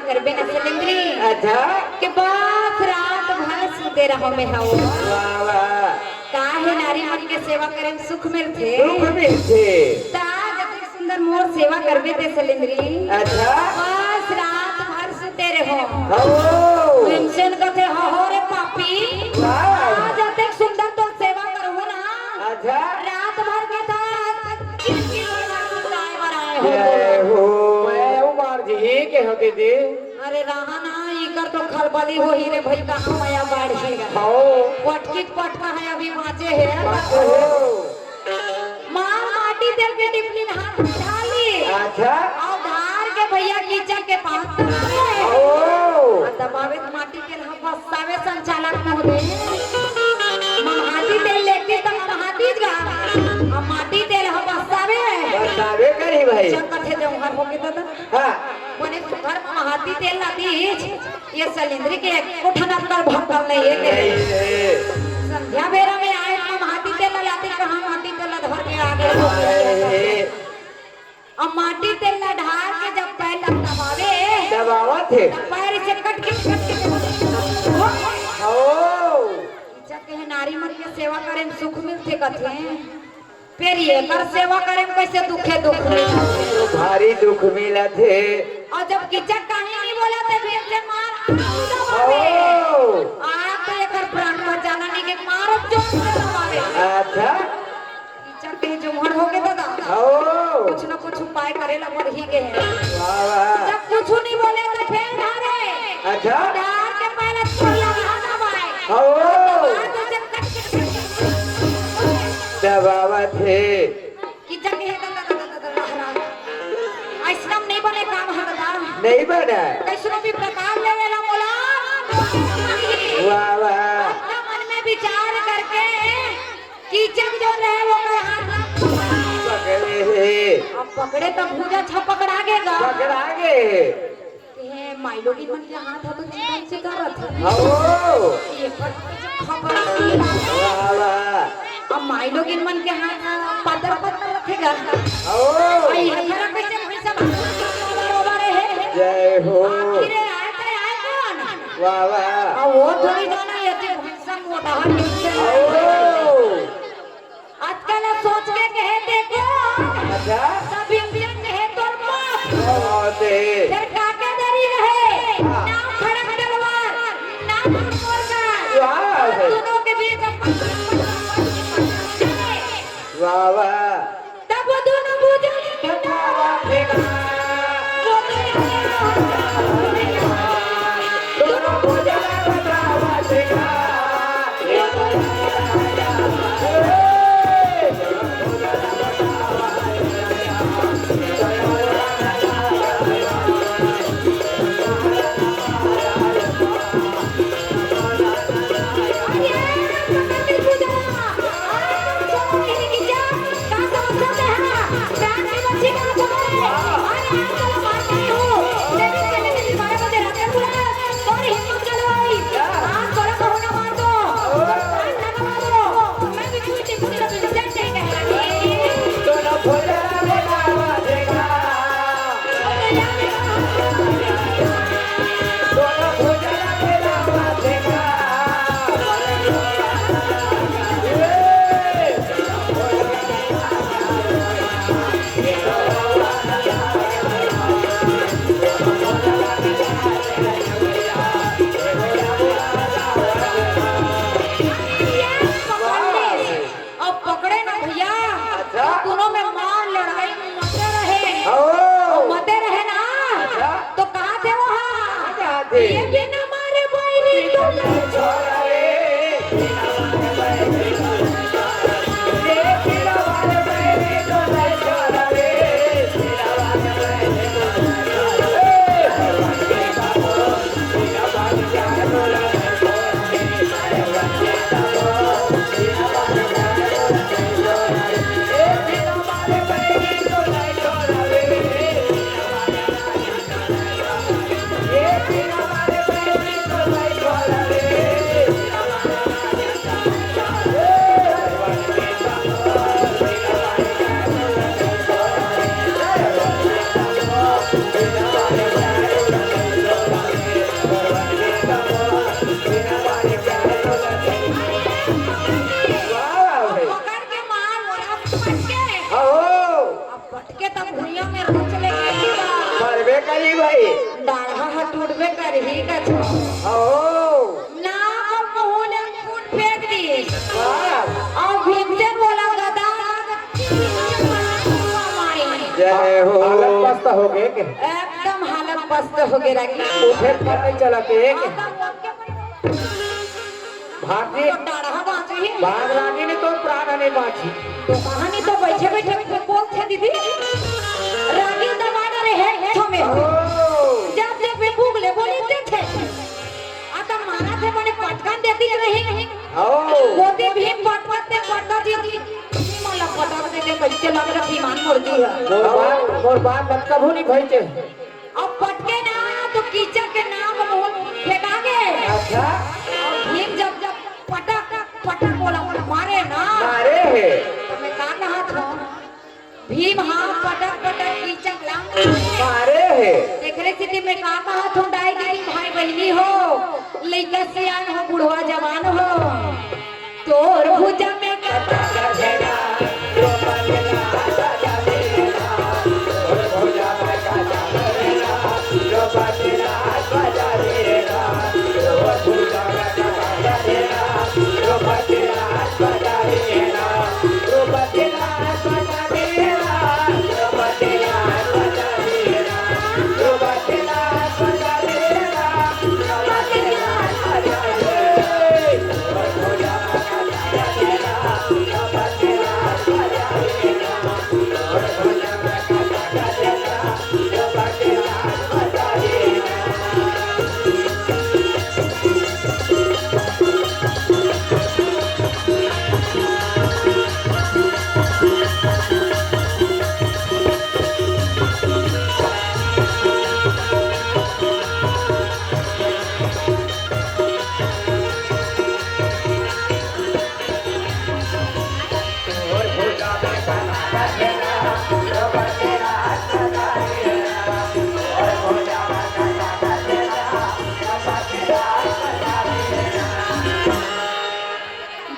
करबे न सलेंद्री। अच्छा। कि बस रात भर सुते रहो में हव। वाह, वाह। काहे नारी मन के सेवा करे में सुख मिलथे। सुख मिलथे। त आज अतेक सुंदर मोर सेवा करबे ते सलेंद्री। अच्छा। बस रात भर सुते रहो। हव। भीमसेन कथे, "हो रे पापी, वाह। आज अतेक सुंदर तोर सेवा करहूं ना।" अच्छा। रात भर के त चिलकी बर सुताए बर आए हो। जय हो। मैं उमर जी के होते दे। अरे रहा ना, इकर तो खलबली होही रे भई, कहाँ मया बाढ़ी। हव। पटकी के पटका हे, अभी बाँचे हे। बाँचे हो। मार माटी तेल के टिफिन हाथ में ढाली। अच्छा। अउ ढार के भइया कीचक के पास दबावे। हव। आ दबावे त माटी तेल ह बस्सावे संचालक महोदय। ममहाती तेल लेके त ममहातीच गा। अब माटी तेल ह बस्सावे। बस्सावे करही भई। चल कथे जौहर होके दादा। हाँ। बने सुघर ममहाती तेल ला दीस। ये सलेंद्री के एको ठन अक्कल भक्कल नइ हे के। नइ हे। संध्या बेरा में आए, ममहाती तेल ला लाती, कहाँ माटी तेल ला धर के आगे। नइ हे। अब माटी तेल ला ढार के जब पैर ला दबावे, दबावत हे। तब पैर से कट के, कट के, कट के। हव। इज्जत के हे, नारी मन के सेवा करे में सुख मिलथे कथे। फेर एकर सेवा करे में कइसे दुखे दुख मिलथे? भारी दुख मिलथे। अउ जब कीचक कहीं नइ बोलत हे, फेर से मार दबावे। हव। आ तो एकर प्राण बचाना नइ के मारो जोर से दबावे। अच्छा। कीचक के जौहर होके दादा। हव। कुछ न कुछ उपाय करे ला पड़ही के हे। वाह, वाह। जब कुछ नइ बोले त फेर ढारे। अच्छा। ढार के पहले तोर लंगहा दबाए। हव। दबावत हे। कीचक हे दादा, दादा, दादा, दादा। अइसना म नइ बने काम ह दादा। नइ बने। कइसनो भी प्रकार ले एला मोला। वाह, वाह। अपना मन में विचार करके कीचक जो रहे ओकर हाथ ला पकड़े हे। अब पकड़े त भुजा छा पकड़ा गे गा। पकड़ा गे। हे माईलोगिन मन के हाथ ह तो चिकन चिकन रथे। हव। ये पर खबर। वाह, वाह। अब माईलोगिन मन के हाथ ह पातर पातर रथे गा। हव। अई हथरा कइसे भैंसा बरोबर हे। जय हो। आखिर आए त आए कोन? वाह, वाह। अब वो थोड़ी जाना ये सब मोटा हाथ। हव। अतका ला सोच के कहे देखो। अच्छा। सब इंजन हे तोर पास। बहुत हे। फेर काके देरी रहे। हाँ। ना खड़क तलवार, ना मुरगा। वाह। दोनों के बीच में वाह, वाह। तब दोनों भुजा अब पकड़े ना भैया, अच्छा। दोनों में मार लड़ाई मते रहे। ओ। मते रहे ना, अच्छा। तो कहा थे वो, हाँ? कहा थे? ये बिना मारे बैरी तो नहीं छोड़ा रे। वाह। अउ भीमसेन ओला गदा मारे। जय हो। हालत पस्त हो गे के? एकदम हालत पस्त हो गे रागी। उठे पता चला के एक। एकदम भागी। तो डाढ़ा बाँचे हे। भाग रागी नहीं तो प्राण नहीं बाँची। तो कहानी तो बैठे बैठे बोलथे दीदी। रागी दबा डरे हे, हे छमे। ओ। जब जब भी भूख ले बोली देथे। आ त मारथे बने पटकन देती नहीं। ओ। गोती भीम पटकते पटकते जी, जी, मला पटक दे के कैसे लग रहा ईमान मुर्गी है। मोर बात, मोर बात मत कभू नहीं भइचे। अब पटके ना तो कीचक के नाम मुँह फेंका गे। अच्छा। अब भीम जब, जब पटक, पटक बोला, बोला, मारे ना। मारे हे। तो मैं का कहा था? भीम हा पटक पटक कीचक ला मारे हे। तेखरे सेती मैं का कहत हूँ, दाई दीदी, भाई बहिनी हो, लइका सियान हो, बुढ़वा जवान हो, तोर भुजा में कटा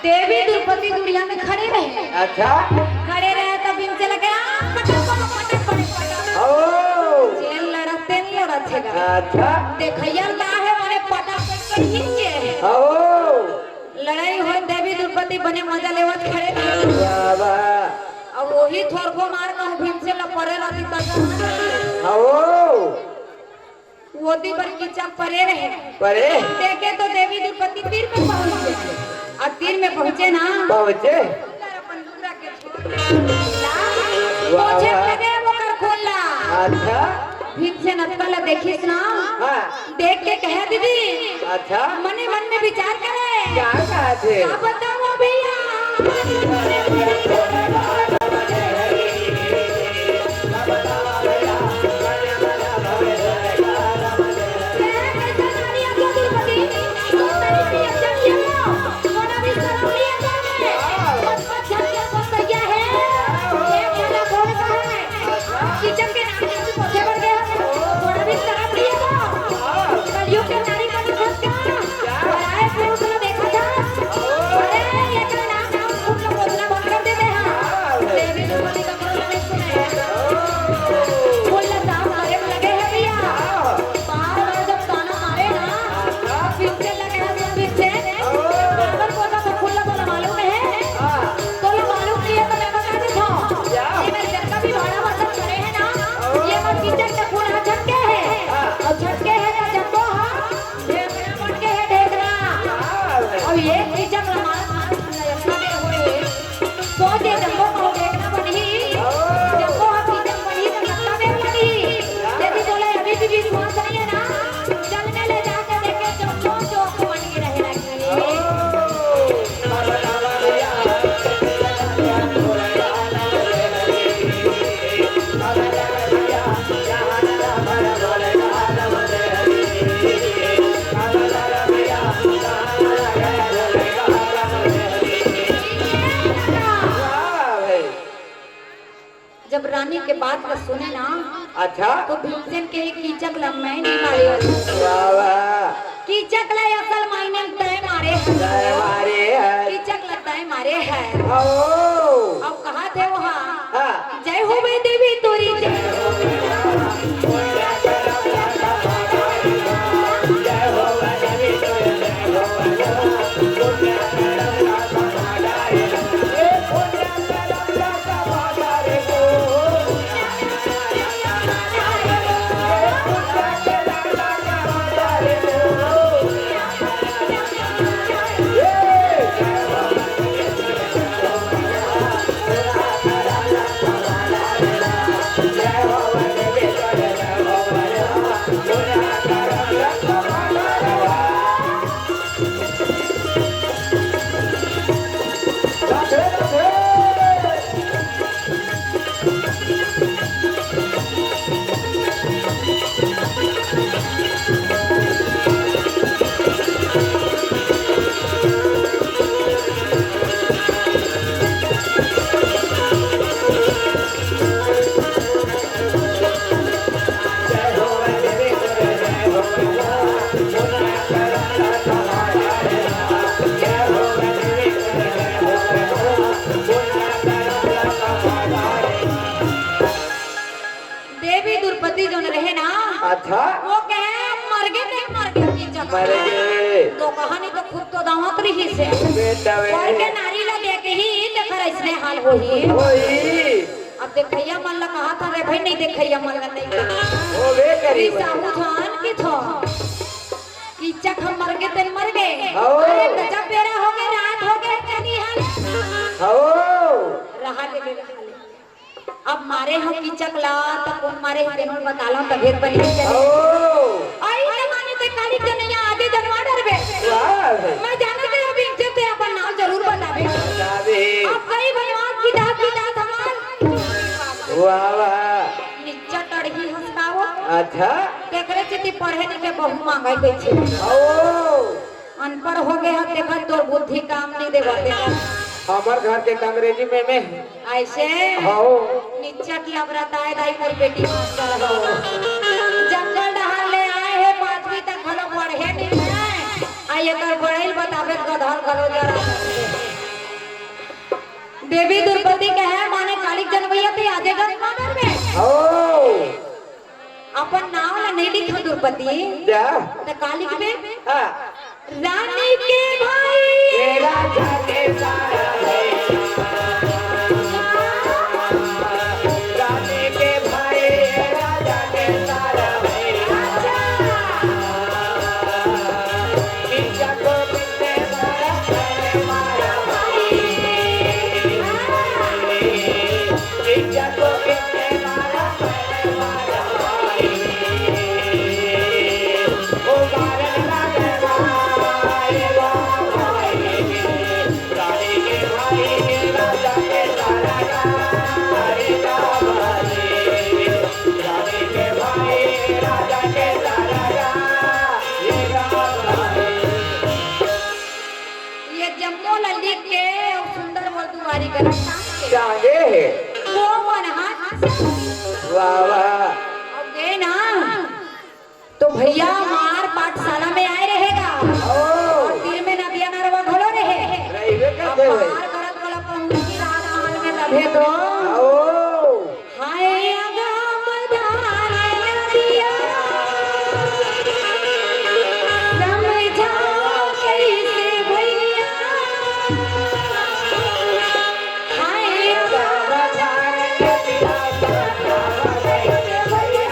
देवी द्रौपदी दुनिया में खड़े रहे। अच्छा। खड़े रहे तब इनसे लगे, "आ, पटक, पटक, पटक, पटक, पटक।" ओ। जेन लड़त, तेन लड़त हे गा। अच्छा। देखइया ला हे, माने पटक, पटक, पटक, खींचे। ओ। लड़ाई होय, देवी द्रौपदी बने मजा लेवत खड़े रहे। वाह, वाह। अब वही थोरको मार कहूँ भीमसेन ला परे रहती तब। ओ। ओती बर कीचक परे रहे। परे? देखे तो देवी द्रौपदी तीर में पहुंचे। अउ तीर में पहुंचे ना। पहुंचे? अपन लुगरा के छोड़। ला, वाह, पोछे वाह। लगे ओकर खून ला। अच्छा। भीमसेन अतका ला देखिस ना। हाँ। देख के कहे, "दीदी।" अच्छा। मने मन में विचार करे। का कहत हे? का बतावं भैया? किचन के नाम से पोछे बर गए हो, थोड़ा भी शर्म नहीं है वो? कलयुग के नारी मन फंस गया। पराए पुरुष ने देखा था। अरे, ये तो नाम, नाम फूल ला पोछना बंद कर देते हैं। देवी द्रौपदी का करो नहीं सुने। फूल ला साफ करे में लगे हैं भैया। बार बार जब ताना मारे ना, फिर से लगे हैं, फिर से। बार बार पोछा तो फूल ला बोला मालूम है। तोला मालूम नहीं है तो मैं बता देता हूँ। ये मेरे जितना भी भाड़ा बर्तन पड़े हैं ना, ये मत किचन के पूरा झटके है। और झटके है तो जम्बो हाँ, ढेकड़ा बन के है ढेकड़ा। अब ये किचन हमारा खाना खाना इतना देर हो रहे। सोच ये जम्बो का ढेकड़ा बनी, जम्बो हाँ किचन बनी तो कितना देर बनी। यदि बोले अभी भी विश्वास नहीं है ना, चल में ले जाके देखे जम्बो चौक बन के रहे लगी। जब रानी के बात ला सुने ना, अच्छा। तो भीमसेन के ही कीचक ला मैं नहीं मारे। वाह, वाह। कीचक ला असल मायने में तय मारे है। तय मारे है। कीचक ला तय मारे है। ओ। अब कहा थे वहाँ, हाँ। जय हो बे देवी तोरी जय हो। जय हो बे देवी तोरी जय हो। हाँ? वो कहे, "मर गे ते मर गे की जगह।" मर गे। तो कहानी तो खुद तो दावत रही से। बेटा वे। मर के नारी ला देख ही तेकर ऐसने हाल होही। होही। अब देखइया मन ला कहा था रे भाई, नहीं देखइया मन ला नहीं। वो वे करी। साहू जान की थो। कीचक हम मर गे ते मर गे। हो। अरे गजब बेरा हो गे, रात हो गे, चली हाल। हो। रहा ले, ले, रहा ले। अब मारे हो कीचक ला, त कोन मारे हो, तेनो बता लो, तभे त बनी चली। ओ। आई जमाने ते काली जनैया आजे जनवा डरबे। वाह। मैं जाने ते अब इनसे ते अपन नाम जरूर बताबे। बताबे। अब कई बनवास की दाग की दाग हमार। वाह, वाह। निच्चा टड़ही हंसकावो। अच्छा। तेकरे चिति पढ़े नहीं के बहु मांगे कैसे। ओ। अनपढ़ हो गए हो, देखा तोर बुद्धि काम नहीं देवा, देखा। हमर घर के अंग्रेजी में, में। ऐसे? हो। निच्चट लबरताए दाई, मोर बेटी मास्टर हो। जंगल डहार ले आए हे, पांचवी तक घलो पढ़े नहीं है। आ एकर पढ़ाई बताबे गधल घलो जरा। देवी द्रौपदी कहे, माने कालिक जनवैया ते आजे गन मर्डर में। हो। अपन नाव ला नहीं लिखो द्रौपदी। जा। त का लिखबे? हाँ। रानी के भाई। ए राजा के सारा भैया। रानी के भाई, ए राजा के सारा भैया। अच्छा। इज्जत को कितने सारा मारा भाई। इज्जत को कितने मारा। ये जम्मो ला लिख के अउ सुंदर मोर दुआरी करा टांग के। टांगे हे। वो मन हाथ से। वाह, वाह। अब गए ना, तो भैया मार पाठशाला में आए रहेगा। ओ। और तीर में नदिया नरवा घलो रहे। रहिबे अब करते हुए। मार करत वाला पहुंची राजमहल में तभे तो। ओ। हाय अगा मदान नदिया, समझाओ कैसे भैया। हाय अगा मदान नदिया, समझाओ कैसे भैया।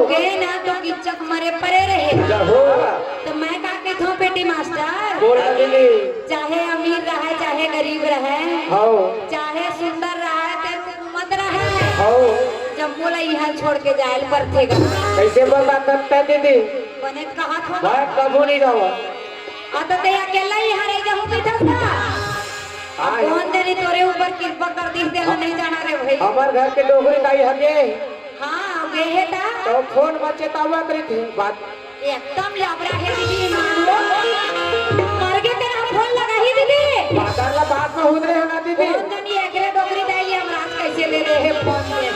गे ना तो किच्चक मरे परे रहे। जहो। तो मैं का कहत हूँ बेटी मास्टर, बोल ना दीदी। चाहे अमीर रहे, चाहे गरीब रहे, हाँ। चाहे सुंदर रहे, ते रूपमत रहे, हाँ। जब मोला इहाँ छोड़ के जायल परथे गा। कैसे बोल बात करता है दीदी? बने कहा थो। मैं कभू नहीं जाऊँ। आ तो ते अकेला ही हरे जहूँ पीठा था। हाँ। कौन देनी तोरे ऊपर कृपा कर दी, तेला नहीं जाना रे भाई। हमार घर के डोकरी दाई हगे। हाँ, वे हे ता। तो फोन में चेतावत रहिथे, बात एकदम लबरा हे दीदी, मानो। मर गे तेरा फोन लगा ही दीदी। बाजार ला बात में हुदरे हो ना दीदी। कौन देनी एकरे डोकरी दाई, ये हमराज कैसे दे दे हे फोन में।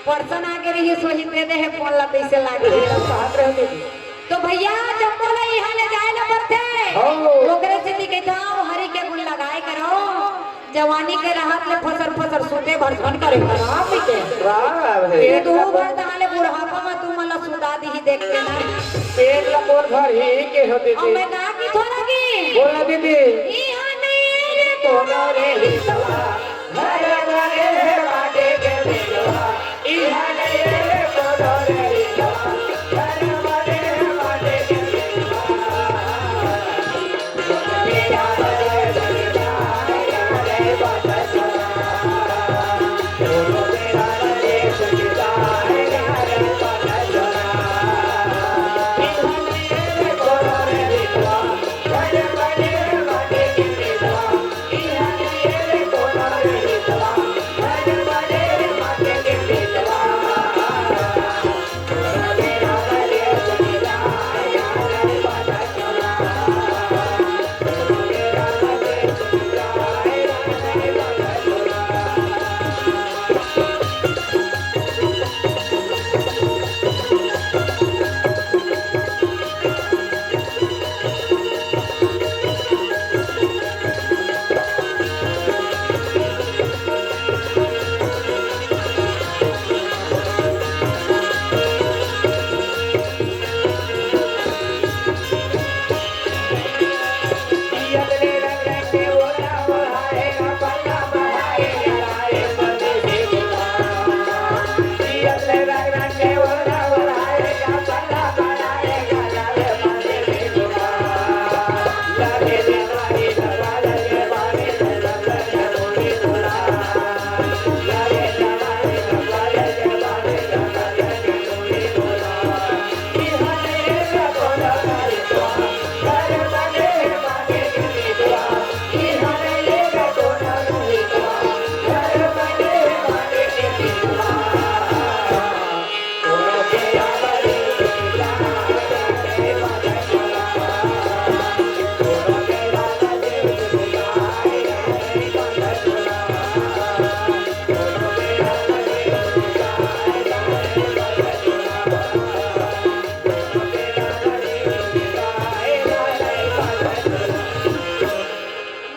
परसन आगे रही, सोही दे दे हे फोन ला, कैसे लागे। यही सब बात रहे दीदी। तो भैया, जब बोला इहाँ ले जाए ला पड़थे, हाँ। ओकरे सेती कहता हूँ, हरि के गुण लगाए करो। जवानी के रहत ले फसर फसर सूते भर झन करे, आराम मिलते। वाह, वाह, वाह। ये दो बार तहां ले बुढ़ापा में तू मला सुता दी ही देख के ना। पेट ला कोन भर ही के हो दीदी? अब मैं का की थोड़ा की? बोल ना दीदी। इहाँ नहीं रे कोनो रे हितवा, घर भरे है बाटे के मिलवा। इहाँ नहीं रे कोनो रे हितवा, घर भरे है बाटे के मिलवा।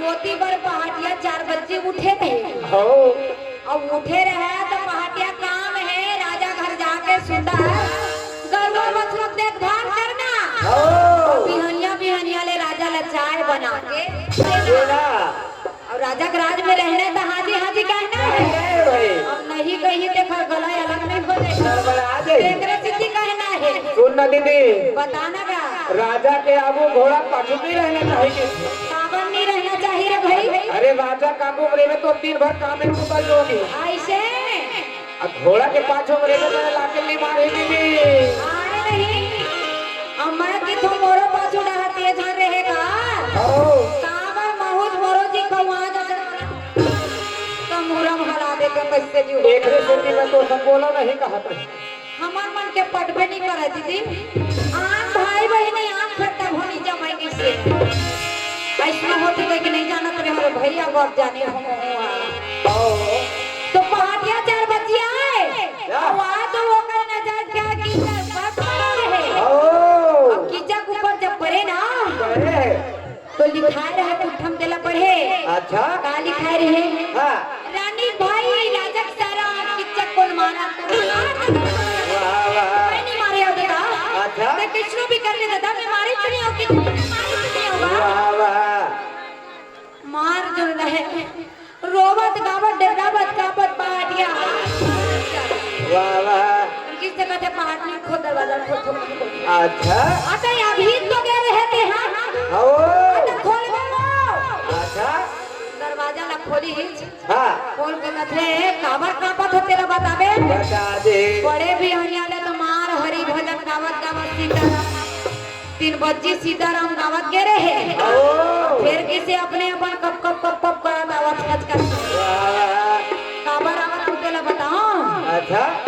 मोती बर पहाटिया चार बजे उठे रहे। हो। अब उठे रहे तो पहाटिया काम है, राजा घर जाके सुता है, गरुआ बछरू के देखभाल करना। हो। बिहनिया बिहनिया ले राजा ला चाय बना के देना। और राजा के राज में रहना है तो हाजी हाजी कहना है। नहीं भाई। अब नहीं कही तो फिर गला अलग नहीं हो जाएगा। गड़बड़ा जाए। एकरे सेती कहना है। सुन ना दीदी। बताना का। राजा के आगू घोड़ा पाछू नहीं रहना चाहिए। काबर नहीं रहना चाहिए रे भाई? अरे राजा काबू में रहे तो दिन भर काम में कुतल जो होगी। ऐसे? अब घोड़ा के पाछू में रहे तो लाके नहीं मारे दीदी। अरे नहीं। अब मैं कि तू मोरो पाछू डहा तेज हर रहेगा। ओ। काबर महूज मोरो जी खवा जा। तो मुरम हला दे के कैसे जी हो? एकरे सेती मैं तो सब बोला नहीं कहा था। हमर मन के पटबे नहीं करे दीदी। आन भाई बहिनी आन फेर तब होनी जमाई कैसे? ऐसना होती कह के नहीं जानत रहे हमरे भैया, अब जाने हम हुआ। तो पहाटिया चार बजिया है। क्या? अब आज तो ओकर नजर क्या की कर पर पड़ा रहे। ओ। अब कीचक ऊपर जब पड़े ना, पड़े। तो लिखाए रहे पुट्ठम तेला पढ़े। अच्छा। का लिखाए रहे? हाँ। रानी भाई राजक सारा किच्चक कोन मारा। वाह, वाह। मैं नहीं मारे हो दादा। अच्छा। मैं किसको भी करने दादा, मैं मारे तो नहीं हो, किसको भी मारे तो नहीं होगा। वाह, वाह। मार जो रहे। रोवत गावत डरावत कापत पहाटिया। वाह, वाह। उनकी से कथे पहाटनी खोल, दरवाजा खोल, खोल, खोल। अच्छा। अतः अभी तो गए रहे थे, हाँ? हो। अतः खोल दे वो। अच्छा। दरवाजा ला खोली। हाँ। खोल के कथे, "काबर कांपत हे तेला बताबे?" बता दे। बड़े बिहनिया ले तो मार हरि भजन गावत गावत सीताराम, तीन बज्जी सीताराम गावत गे रहे। ओ। फेर किसे अपने अपन कप कप कप कप करत आवत खच खच। वाह। काबर आवत हे तेला बताओ। अच्छा।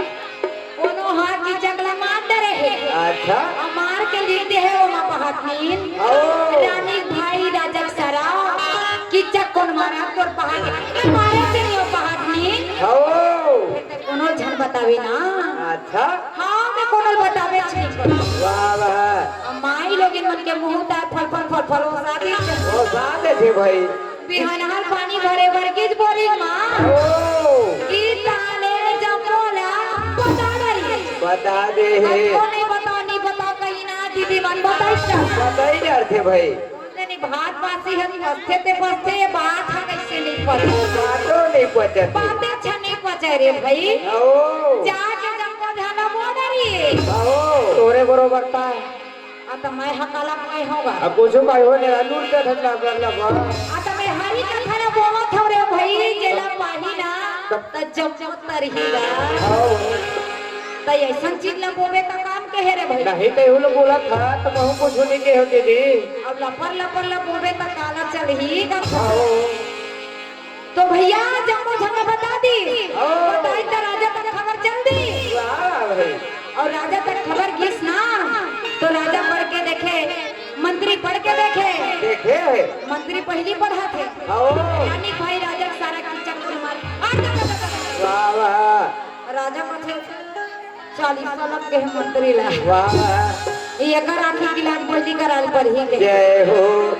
कोनो ह कीचक ला मार डरे हे। अच्छा। अउ मार के लिख दे हे ओमा पहाटनीन। ओ। रानी भाई राजक सारा, कीचक कोन मारा तोर पहाटनीन? मारे से नहीं हो पहाटनीन। ओ। कोनो झन बतावे ना। अच्छा। हाँ, मैं कोनो बतावे छी। वाह, वाह। अउ माई लोगिन मन के मुंह तार फल फल फल फल ओ शादी। ओ शादी थी भाई। बिहनहर पानी भरे बर गिस बोरिंग मा। ओ। ई ताने जम्मो ला बता डरी। बता दे हे। अउ नहीं बताओ, नहीं बताओ, कहीं ना दीदी मन बताई क्या? बताई डरथे भाई। नहीं, नहीं, भात बासी हे, पसथे ते पसथे, ये बात ह कइसे नहीं पसथे? बातो नहीं पचत। बाते अच्छा नहीं पचे रे भाई। ओ। जाके जम्मो झन ला बोल डरी। ओ। तोरे बरोबर का। आ, त मैं ह काला मैं होगा। अब कुछ भाई हो नहीं, लूट के ठंडा कर लगा। आ, त मैं हरी कथा ला बोलत हव रे भाई, जेला पाही ना, त जब तरही ला। आओ। त अइसन चीज ला बोबे त काम के हे रे भाई। नहीं, त एहू ला बोलत हा, त महू कुछ नहीं के हो दीदी। अब लपर लपर ला बोबे त काला चलही का। आओ। तो भैया, जम्मो झन बता दी। ओ। बताई त राजा तक खबर चल दी। वाह भाई। अउ राजा तक खबर गिस ना, तो राजा पढ़ के देखे, मंत्री पढ़ के देखे। देखे। मंत्री पहिली पढ़त हे। ओ। यानी भाई राजा सारा कीचक मार। आ, जा, जा, जा, जा। वाह, वाह। राजा कथे, चालीस साल के हे मंत्री ला। वाह। ये एकर आँखी की लाज बजली कराल पर ही के। जय हो।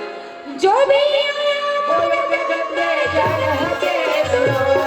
जो भी आया, बोले जगत में जय हो, जय हो, जय हो।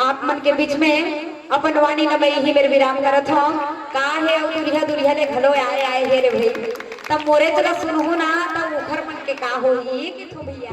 आप मन के बीच में अपन वाणी ल मैं इही मेर विराम करत हौं। का हे, अउ दुरिहा दुरिहा ले घलो आए आए हे रे भई, तब मोरे जगह सुनहू ना, तब ओखर मन के का होही कि थो भैया।